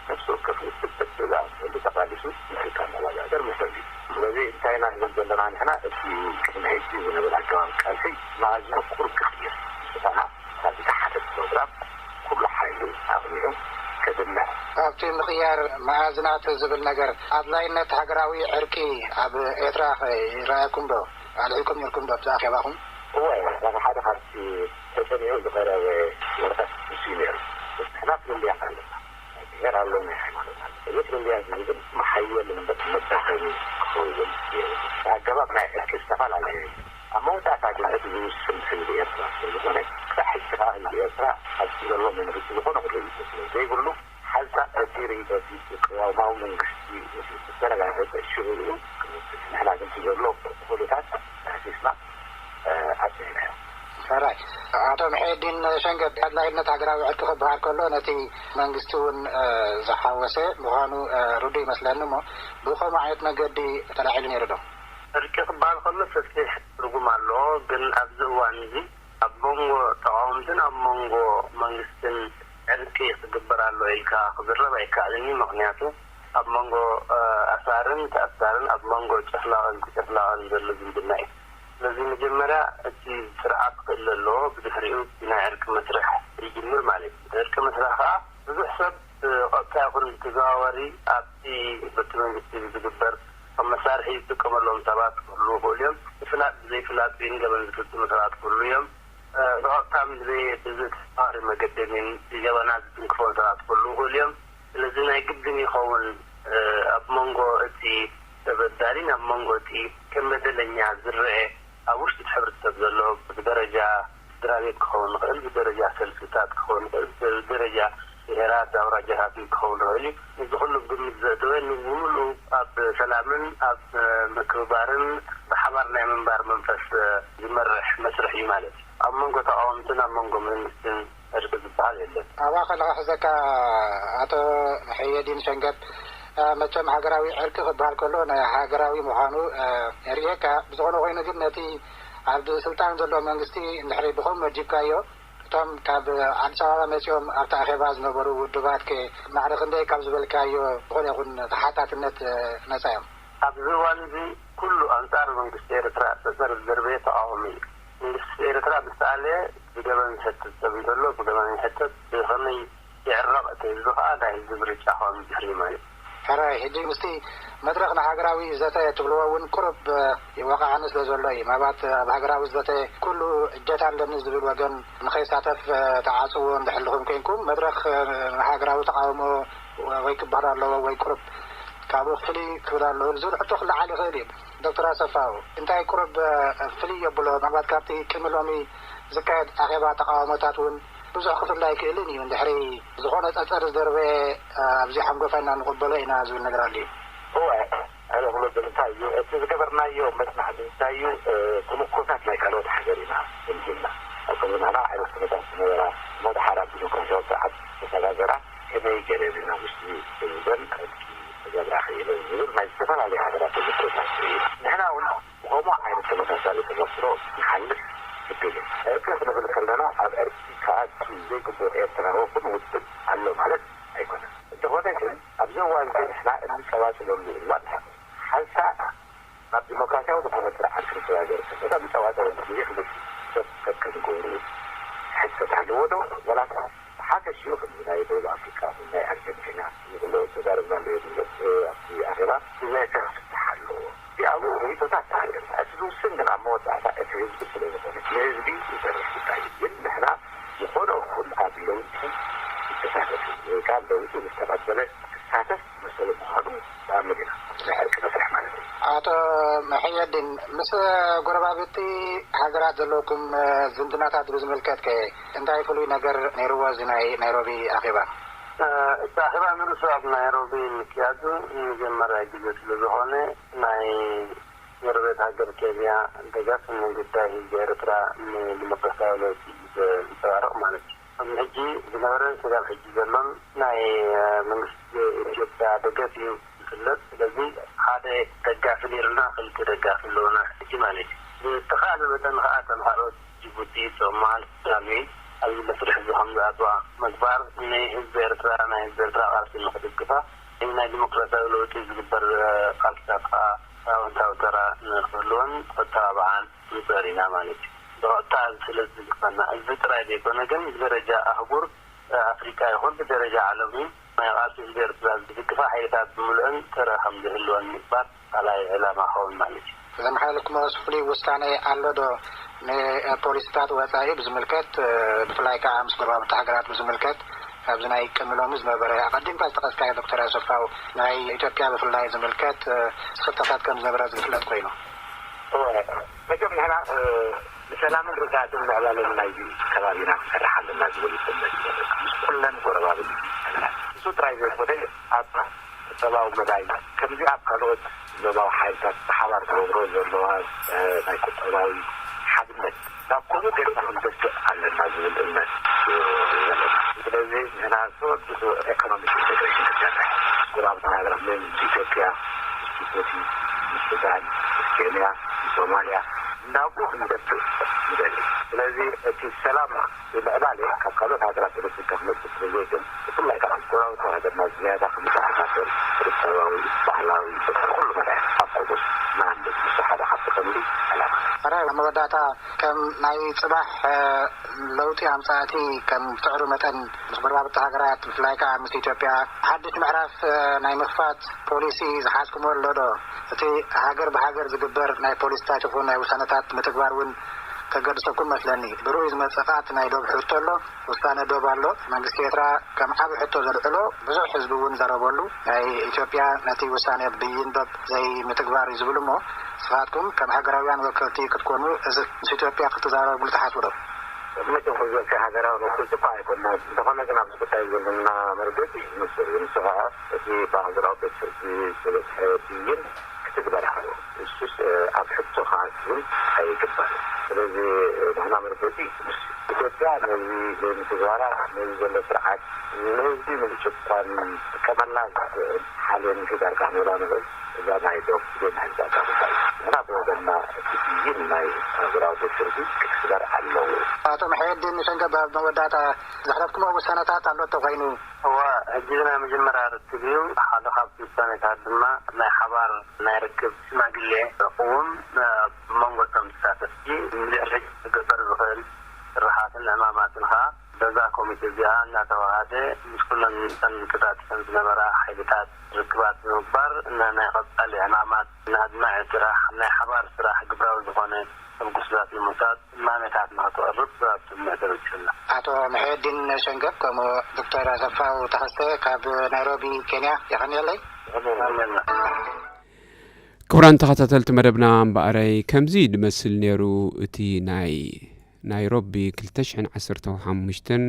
ነፍሲ ወከፍ ውድብ በብዝኣምነሉ ተቓሊሱ ንስልጣን ክወዳደር መሰሉ እዩ። ስለዚ እንታይ ኢና ንብል ዘለና ንሕና እቲ ቅድሚ ሕጂ ዝነበረ ኣገባብ ቃልሲ መኣዝኑ ቁሩብ ክቕይር ንስኻ ካብቲ ሓደ ፕሮግራም ኩሉ ሓይሉ ኣቕኒዑ ከድምዕ። ኣብቲ ምቕያር መኣዝናት ዝብል ነገር ኣድላይነት ሃገራዊ ዕርቂ ኣብ ኤርትራ ይረኣየኩም ዶ? ኣልዒልኩም ነርኩም ዶ ኣብቲ ኣኼባኹም? እወ፣ እቲ ሓደ ካብቲ ተሰሚዑ ዝቐረበ ወረቐት ንሱ እዩ ነይሩ። ንሕና ፍልልያት ኣለና። ናይ ብሔር ኣሎ፣ ናይ ሃይማኖት ኣሎ። እዚ ፍልልያት እዚ ግን መሓየሊ እምበር መዳኸሚ ክኸውን የብሉን። ኣገባብ ናይ ዕርቂ ዝተፈላለየ እዩ። ኣብ መወዳእታ ግን እቲ ዝውስን ህዝቢ ኤርትራ ስለ ዝኾነ፣ ክሳብ ሕጂ ከኣ ህዝቢ ኤርትራ ኣብቲ ዘሎ መንግስቲ ዝኾነ ክርኢ ስለ ዘይብሉ፣ ሓንሳብ እቲ ርእይቶ እቲ ቅዋማዊ መንግስቲ ምስ ዝተረጋገጸ ሽዑ እዩ ክውስን። ንሕና ግን እቲ ዘሎ ኩነታት ዳህሲስና፣ እ፣ ኣጽኒዕናዮ። ሕራይ። ኣቶ ምሒዲን ሸንገብ፣ ኣድላይነት ሃገራዊ ዕርቂ ክበሃል ከሎ ነቲ መንግስቲ እውን፣ እ፣ ዝሓወሰ ምዃኑ፣ እ፣ ርዱእ ይመስለኒ እሞ ብኸምኡ ዓይነት መንገዲ ተላዒሉ ነይሩ ዶ? ዕርቂ ክበሃል ከሎ ሰፊሕ ትርጉም ኣለዎ፣ ግን ኣብዚ እዋን እዚ ኣብ መንጎ ተቓወምትን ኣብ መንጎ መንግስትን ዕርቂ ክግበር ኣሎ ኢልካ ክዝረብ ኣይከኣልን እዩ። ምኽንያቱ ኣብ መንጎ፣ እ፣ ኣሳርን ተኣሳርን ኣብ መንጎ ጨፍላቕን ተጨፍላቕን ዘሎ ዝምድና እዩ። ስለዚ መጀመርያ እቲ ስርዓት ክእለ ኣለዎ፣ ብድሕሪኡ እቲ ናይ ዕርቂ መስርሕ ይጅምር ማለት እዩ። እቲ ዕርቂ መስርሕ ከዓ ብዙሕ ሰብ ብቐጥታ ይኹን ብተዘዋዋሪ ኣብቲ በቲ መንግስቲ ዝግበር ከም መሳርሒ ዝጥቀመሎም ሰባት ክህልዉ ይኽእሉ እዮም። ብፍላጥ ብዘይፍላጥ ግን ገበን ዝፍጽሙ ሰባት ክህልዉ እዮም። እ፣ ብቐጥታን ብዘይ-፣ ብዘይተዘዋዋሪ መገዲ ግን ገበናት ዝትንክፎም ሰባት ክህልዉ ይኽእሉ እዮም። ስለዚ ናይ ግድን ይኸውን፣ እ፣ ኣብ መንጎ እቲ ተበዳሊን ኣብ መንጎ እቲ ከም በደለኛ ዝረአ ኣብ ውሽጢ እቲ ሕብረተሰብ ዘሎ ብደረጃ ስድራ ቤት ክኸውን ይኽእል፣ ብደረጃ ሰልፍታት ክኸውን ይኽእል፣ ብደረጃ ብሄራት ኣውራጃታት ክኸውን ይኽእል እዩ። እዚ ኩሉ ግምት ዘእተወ ንምሉኡ ኣብ ሰላምን ኣብ ምክብባርን ብሓባር ናይ ምንባር መንፈስ ዝመርሕ መስርሕ እዩ ማለት እዩ። ኣብ መንጎ ተቓወምትን ኣብ መንጎ መንግስትን ዕርቂ ዝበሃል የለን። ኣብኣ ከለኻ ሕዘካ ኣቶ መሐየዲን ሸንገብ፣ እ፣ መቸም ሃገራዊ ዕርቂ ክበሃል ከሎ ናይ ሃገራዊ ምዃኑ፣ እ፣ የርእየካ። ብዝኾነ ኮይኑ ግን ነቲ ኣብ ስልጣን ዘሎ መንግስቲ እንድሕሪ ብኸም መዲብካዮ፣ እቶም ካብ ኣዲስ ኣበባ መጺኦም ኣብቲ ኣኼባ ዝነበሩ ውድባት ከ ማዕረ ክንደይ ካብ ዝበልካዮ ዝኾነ ይኹን ተሓታትነት፣ እ፣ ነጻ እዮም? ኣብዚ እዋን እዚ ኩሉ ኣንጻር መንግስቲ ኤርትራ ጸጸር ዝደርበየ ተቓዋሚ እዩ። መንግስቲ ኤርትራ ምስ ተኣለየ ብገበን ዝሕተት ሰብ እንተሎ ብገበን ይሕተት፣ ብኸመይ ይዕረቕ እቲ ህዝቢ ከኣ ናይ ህዝቢ ምርጫ ክኸውን ዝድሕር እዩ ማለት እዩ። ሕራይ፣ ሕጂ ምስቲ መድረኽ ንሃገራዊ ዘተ ትብልዎ እውን ቁሩብ፣ እ፣ ይወቃዕኒ ስለ ዘሎ እዩ። ምናልባት ኣብ ሃገራዊ ዘተ ኩሉ እጀታ ኣለኒ ዝብል ወገን ንኸይሳተፍ፣ እ፣ ተዓጽዎ እንድሕልኹም ኮንኩም፣ መድረኽ፣ እ፣ ንሃገራዊ ተቃውሞ ወይ ክበሃል ኣለዎ ወይ ቁሩብ ካብኡ ፍልይ ክብል ኣለዎ ዝብል ሕቶ ክለዓል ይኽእል እዩ። ዶክተር ኣሰፋው፣ እንታይ ቁሩብ፣ እ፣ ፍልይ የብሎ? ምናልባት ካብቲ ቅድሚ ሎሚ ዝካየድ ኣኼባ ተቃውሞታት እውን ብዙሕ ክፍለ ኣይክእልን እዩ። እንድሕሪ ዝኾነ ጸጸር ዝደርበ፣ እ፣ ኣብዚ ሓንጎፋ ኢና ንቕበሎ ኢና ዝብል ነገር ኣሎ እዩ። እወ፣ ኣነ ክመብል እንታይ እዩ፣ እቲ ዝገበርናዮ መጽናዕቲ እንታይ እዩ፣ እ፣ ተመክሮታት ናይ ካልኦት ሃገር ኢና ገምጊምና። ዝምህራ ዓይነት ኩነታት ዝነበራ፣ መድሓር ኣብ ዲሞክራሲያዊ ስርዓት ዝተሰጋገራ ከመይ ገለ ናብ ውሽጢ ህዝበን ዕጥቂ ክገብራ ክኢለን ዝብል ናይ ዝተፈላለዩ ሃገራት ተመክሮታት እዩ። ንሕና እውን ብኸምኡ ዓይነት ተመሳሳሊ ተመክሮ ንሓልፍ ግድል እዩ። ዕርቂ ክንብል ከለና ኣብ ዕርቂ ክኣቱ ዘይግብኦ ኤርትራዊ ይኹን ውድብ ኣሎ ማለት ኣይኮነን። እንተኾነ ግን ኣብዚ እዋን እዚ ንሕና እንጸባጽበሉ እዋን ሓንሳእ ናብ ዲሞክራሲያዊ ዝኾነ ስርዓት ክንሰጋገር ከለና እንጸባጸበሉ ግዜ ክመጽእ ሰብ ከከም ክገብሩ ሕቶ ኣለዎ ዶ? ወላስ ብሓፈሽኡ ከምዚ ናይ ደቡብ ኣፍሪቃ፣ ናይ ኣርጀንቲና ዝብሎ ተዛረብናሉ እዩ። ኣብቲ ኣኼባ ብዘይ ፍታሕ ኣለዎ። እዚኣ እውን ርእይቶታት ትሃልፍ። እቲ ዝውስን ግን ኣብ መወዳእታ እቲ ህዝቢ ስለ ዝኾነ ንህዝቢ ዝሰርሕ ጉዳይ እዩ። ግን ንሕና ዝኾነ እኹል ኣብ ለውጢ ይተሳተፍ ወይ ከዓ ለውጢ ዝተቐበለ ክሳተፍ መሰሉ ምዃኑ ንኣምን ኢና። ናይ ዕርቂ መስርሕ ማለት እዩ። ኣቶ መሐየዲን፣ ምስ ጎረባብቲ ሃገራት ዘለውኩም ዝምድናታት ብዝምልከት ከ እንታይ ፍሉይ ነገር ነይርዎ እዚ ናይ ናይሮቢ ኣኼባ? እቲ ኣኼባ ንርእሱ ኣብ ናይሮቢ ምክያዱ ንመጀመርያ ግዜ ስለ ዝኾነ ናይ ጎረቤት ሃገር ኬንያ ደገፍ ንጉዳይ ህዝቢ ኤርትራ ንዲሞክራሲያዊ ለውጢ ዘንጸባርቕ ማለት እዩ። ኣብዚ ሕጂ ዝነበረን ስጋብ ሕጂ ዘሎን ናይ መንግስቲ ኢትዮጵያ ደገፍ እዩ ዝፍለጥ። ስለዚ ሓደ ደጋፊ ነይሩና፣ ክልተ ደጋፊ ኣለውና ሕጂ ማለት እዩ። ብተኻእለ መጠን ከዓ ከም ካልኦት ጅቡቲ፣ ሶማል፣ ሳሚ ኣብዚ መስርሕ እዚ ከም ዝኣትዋ ምግባር ንህዝቢ ኤርትራ፣ ናይ ህዝቢ ኤርትራ ቃልሲ ንክድግፋ፣ ናይ ዲሞክራሲያዊ ለውጢ ዝግበር ቃልስታት ከዓ ኣወንታዊ ተራ ንክህልወን ክተባብዓን ንፅዕር ኢና ማለት እዩ። ብቐጥታ እዚ ስለ ዝግበና፣ እዚ ጥራይ ዘይኮነ ግን ብደረጃ ኣህጉር ኣፍሪቃ ይኹን ብደረጃ ዓለም እውን ናይ ቃልሲ ህዝቢ ኤርትራ ዝድግፋ ሓይልታት ብምልኦን ተራ ከም ዝህልወን ምግባር ካልኣይ ዕላማ ክኸውን ማለት እዩ። ዘመሓላልፍኩሞ ፍሉይ ውሳነ ኣሎ ዶ? ንፖሊሲታት ወጻኢ ብዝምልከት፣ ብፍላይ ከዓ ምስ ጎረባብቲ ሃገራት ብዝምልከት፣ ኣብዚ ናይ ቅድሚ ሎሚ ዝነበረ ኣቐዲምካ ዝጠቐስካዮ ዶክተር ኣሰፋው ናይ ኢትዮጵያ ብፍላይ ዝምልከት ስኽፍታታት ከም ዝነበረ ዝፍለጥ ኮይኑ። እወ፣ መቸም ንሕና ንሰላምን ርግኣትን ምዕባለን ናይዚ ከባቢና ክንሰርሕ ኣለና ዝብል እምነት እዩ ዘለና። ምስ ኩለን ጎረባብቲ ሃገራት። እሱ ጥራይ ዘይኮነ ኣብ ቁጠባዊ መዳይ ከምዚ ኣብ ካልኦት ዞባዊ ሓይልታት ብሓባር ክገብሮ ዘለዋ ናይ ቁጠባዊ ሓድነት ናብ ከምኡ ጌርና ክንበጽሕ ኣለና ዝብል እምነት እዩ ዘለና። ስለዚ ንሕና ብኢኮኖሚክ ኢንቴግሬሽን ክሰርሕ፣ ጎረባብቲ ሃገራት ምስ ኢትዮጵያ፣ ምስ ጅቡቲ፣ ምስ ሱዳን፣ ምስ ኬንያ፣ ምስ ሶማልያ ናብኡ ክንበጽሕ ንደሊ። ስለዚ እቲ ሰላም ብምዕባለ ካብ ካልኦት ሃገራት ተበጊስካ ክመጽእ ስለ ዘይክእል፣ ብፍላይ ከዓ ጎረባብቲ ሃገርና ዝያዳ ክንተኣሳሰር ቁጠባዊ፣ ባህላዊ፣ ብኩሉ መዳይ ኣብ ሕጉስ ንሃንጽ። ንሱ ሓደ ካብቲ ቀንዲ ዕላማ። ሕራይ፣ ኣብ መወዳእታ ከም ናይ ጽባሕ ለውጢ ኣምጻእቲ ከም ትጽዕሩ መጠን ምስ ጎረባብቲ ሃገራት ብፍላይ ከዓ ምስ ኢትዮጵያ ሓድሽ ምዕራፍ ናይ ምኽፋት ፖሊሲ ዝሓዝኩሞ ኣሎ ዶ? እቲ ሃገር ብሃገር ዝግበር ናይ ፖሊሲታት ይኹን ናይ ውሳነታት ምትግባር እውን ከገድሰኩም መስለኒ። ብርኡይ ዝመጽእ ከኣ እቲ ናይ ዶብ ሕቶ ኣሎ። ውሳነ ዶብ ኣሎ። መንግስቲ ኤርትራ ከም ዓቢ ሕቶ ዘልዕሎ ብዙሕ ህዝቢ እውን ዘረበሉ ናይ ኢትዮጵያ ነቲ ውሳነ ብይን ዶብ ዘይምትግባር እዩ ዝብል እሞ ንስኻትኩም ከም ሃገራውያን ወከልቲ ክትኮኑ እዚ ምስ ኢትዮጵያ ክትዛረብሉ ትሓስቡ ዶ? መቸም ኩሉ ሃገራዊ ወከልቲ እኳ ኣይኮንና። እንተኾነ ግን ኣብዚ ጉዳይ ዘለና መርገጺ ንሱ እዩ። ንሱ ከዓ እቲ ብኣህጉራዊ ቤት ፍርዲ ዝበጽሐ ብይን ክትግበር ኣለዎ። እሱስ ኣብ ሕቶ ክኣቱ እውን ኣይግባእን። ስለዚ ንሕና መርገጺ ንሱ እዩ። ኢትዮጵያ ነዚ ዘይምትግባራ ነዚ ዘሎ ስርዓት ንህዝቢ ንምጭቋን ክጥቀመላ ዝኽእል ሓልዮት ዳርጋ ክንብላ ንኽእል። እዛ ናይ ዶብ ዘይምሕንጻጻ ጉዳይ ንሕና ብወገንና እቲ ብይን ናይ ኣህጉራዊ ቤት ፍርዲ ክትግበር ኣለዎ። ኣቶ መሐየዲን ሸንገብ፣ ኣብ መወዳእታ ዘሕለፍኩሞ ውሳነታት ኣሎ እንተኾይኑ? እወ፣ ሕጂ ናይ መጀመርያ ርክብ እዩ። ሓደ ካብቲ ውሳኔታት ድማ ናይ ሓባር ናይ ርክብ ሽማግሌ ክቕውም ኣብ መንጎ እቶም ተሳተፍቲ ልዕሊ ክግበር ዝኽእል ስራሓትን ዕማማትን ከኣ በዛ ኮሚቴ እዚኣ እናተዋሃደ ምስ ኩለን እተን ተሳቲፈን ዝነበራ ሓይልታት ርክባት ብምግባር ናይ ቀጻሊ ዕማማት፣ ናይ ኣድማዒ ስራሕ፣ ናይ ሓባር ስራሕ ግብራዊ ዝኾነ ተበግሶታት ንምውሳድ እማመታት ንኸተቕርብ ኣብ ስምምዕ ተበጺሑ ኣሎ። ኣቶ መሐየዲን ሸንገብ ከምኡ ዶክተር ኣሰፋው ተኸስተ ካብ ናይሮቢ ኬንያ የቐንየለይ። ኣሜን። ክቡራን ተኸታተልቲ መደብና እምበኣረይ ከምዚ ድመስል ነይሩ እቲ ናይ ናይሮቢ ክልተ ሽሕን ዓሰርተ ሓሙሽተን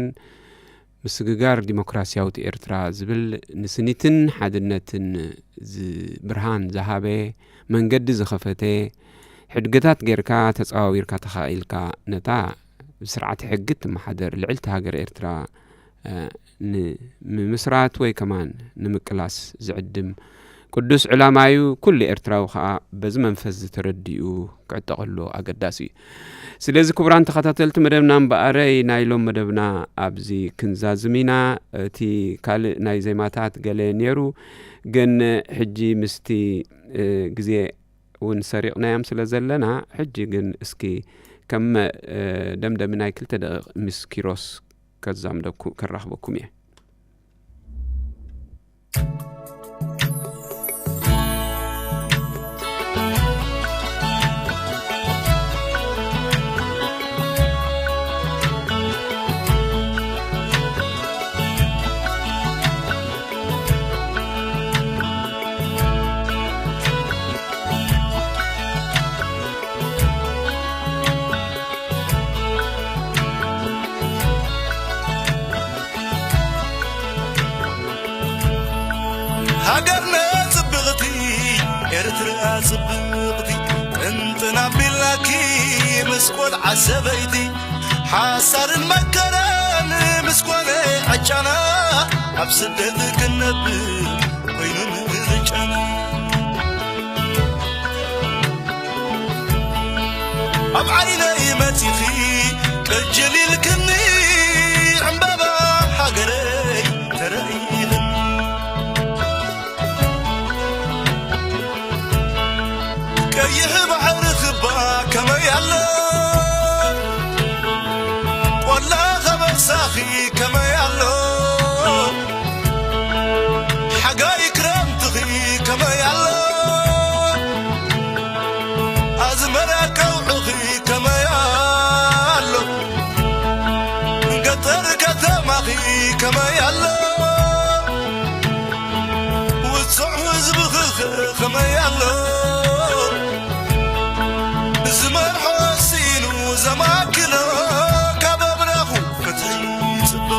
ምስግጋር ዲሞክራሲያዊት ኤርትራ ዝብል ንስኒትን ሓድነትን ዝ-፣ ብርሃን ዝሃበ መንገዲ ዝኸፈተ ሕድገታት ጌርካ ተጸዋዊርካ ተኻኢልካ ነታ ብስርዓተ ሕጊ እትመሓደር ልዕልቲ ሃገር ኤርትራ፣ እ፣ ንምምስራት ወይ ከማን ንምቅላስ ዝዕድም ቅዱስ ዕላማ እዩ። ኩሉ ኤርትራዊ ከኣ በዚ መንፈስ እዚ ተረዲኡ ክዕጠቐሉ ኣገዳሲ እዩ። ስለዚ ክቡራን ተኸታተልቲ መደብና እምበኣረይ ናይ ሎም መደብና ኣብዚ ክንዛዝም ኢና። እቲ ካልእ ናይ ዜማታት ገለ ነይሩ፣ ግን ሕጂ ምስቲ፣ እ፣ ግዜ እውን ሰሪቕናዮም ስለ ዘለና፣ ሕጂ ግን እስኪ ከም፣ እ፣ ደምደሚ ናይ ክልተ ደቂቕ ምስ ኪሮስ ከዛምደኩ-፣ ከራኽበኩም እየ። ሃገርና ጽብቕቲ፣ ኤርትራ ጽብቕቲ፣ ጥንጥን ኣቢላኪ ምስ ቆልዓ ሰበይቲ፣ ሓሳርን መከራን ምስ ኮነ ዕጫና፣ ኣብ ስደት ክነብር ኮይኑ ምርጫና። ኣብ ዓይነይ መጺኺ ቅጅል ኢልክኒ፣ ዕምባባ ሃገረይ ተረኢኽኒ። ቀይሕ ባሕሪ ክባ ከመይ ኣሎ፣ ቆላ ከበሳኺ ከመይ ኣሎ፣ ሓጋይ ክረምትኺ ከመይ ኣሎ፣ ኣዝመራ ቀውዕኺ ከመይ ኣሎ፣ ገጠር ከተማኺ ከመይ ኣሎ፣ ውጹዕ ህዝብኺ ከመይ ኣሎ፣ ዝመርሖ ሲኑ ዘማክሎ ካብ ኣብራኹ ፍትሒ ይጽበ።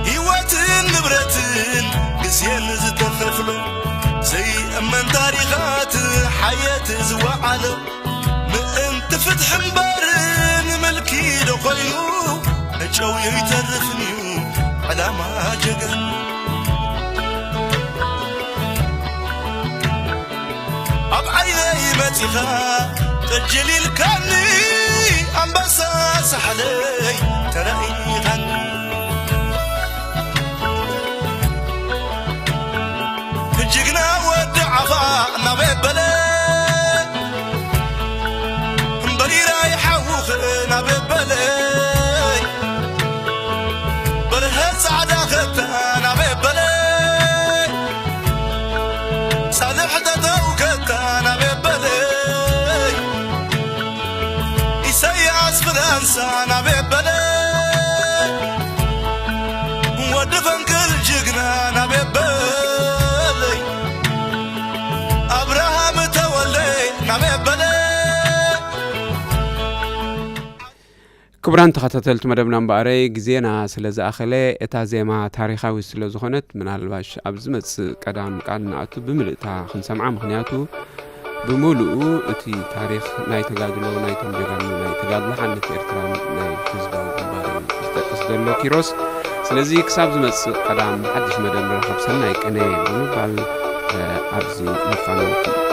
ህይወትን ንብረትን ግዜን ዝተኸፍሎ፣ ዘይእመን ታሪኻት ሓየት ዝወዓሎ፣ ምእንቲ ፍትሒ እምበር ንምልኪ ዶ ኮይኑ፣ ጨው ይተርፍን እዩ ዕላማ ጀጋኑ። ኣብ ዓይነይ መጺኻ ቅጅል ኢልካኒ፣ ኣንበሳ ሳሕለይ ተራኢኻኒ። ጅግና ወዲ ዓፋ ናበይ በለ፣ በሪራይ ሓውኽ ናበይ በለ፣ በርሀ ጻዕዳ ኸታ ናበይ በለ፣ ሳልሕ ጠጠው ከታ ናበይ በለ፣ ኢሳያስ ፍራንሳ ናበይ በለ፣ ወዲ ፈንቅል ጅግና ናበይ በለ፣ ኣብርሃም ተወልደ ናበይ በለ። ክቡራን ተኸታተልቲ መደብና እምበኣረይ፣ ግዜና ስለ ዝኣኸለ፣ እታ ዜማ ታሪኻዊት ስለ ዝኾነት፣ ምናልባሽ ኣብ ዝመጽእ ቀዳም ቃል ንኣቱ ብምልእታ ክንሰምዓ። ምኽንያቱ፣ ብምሉኡ እቲ ታሪኽ ናይ ተጋድሎ፣ ናይቶም ጀጋኑ ናይ ተጋድሎ ሓነት ኤርትራን ናይ ህዝባዊ ግንባርን ዝጠቅስ ዘሎ ኪሮስ። ስለዚ፣ ክሳብ ዝመጽእ ቀዳም ሓድሽ መደብ ንራኸብ፣ ሰናይ ቅነ ብምባል፣ እ፣ ኣብዚ ንፋነወኩም።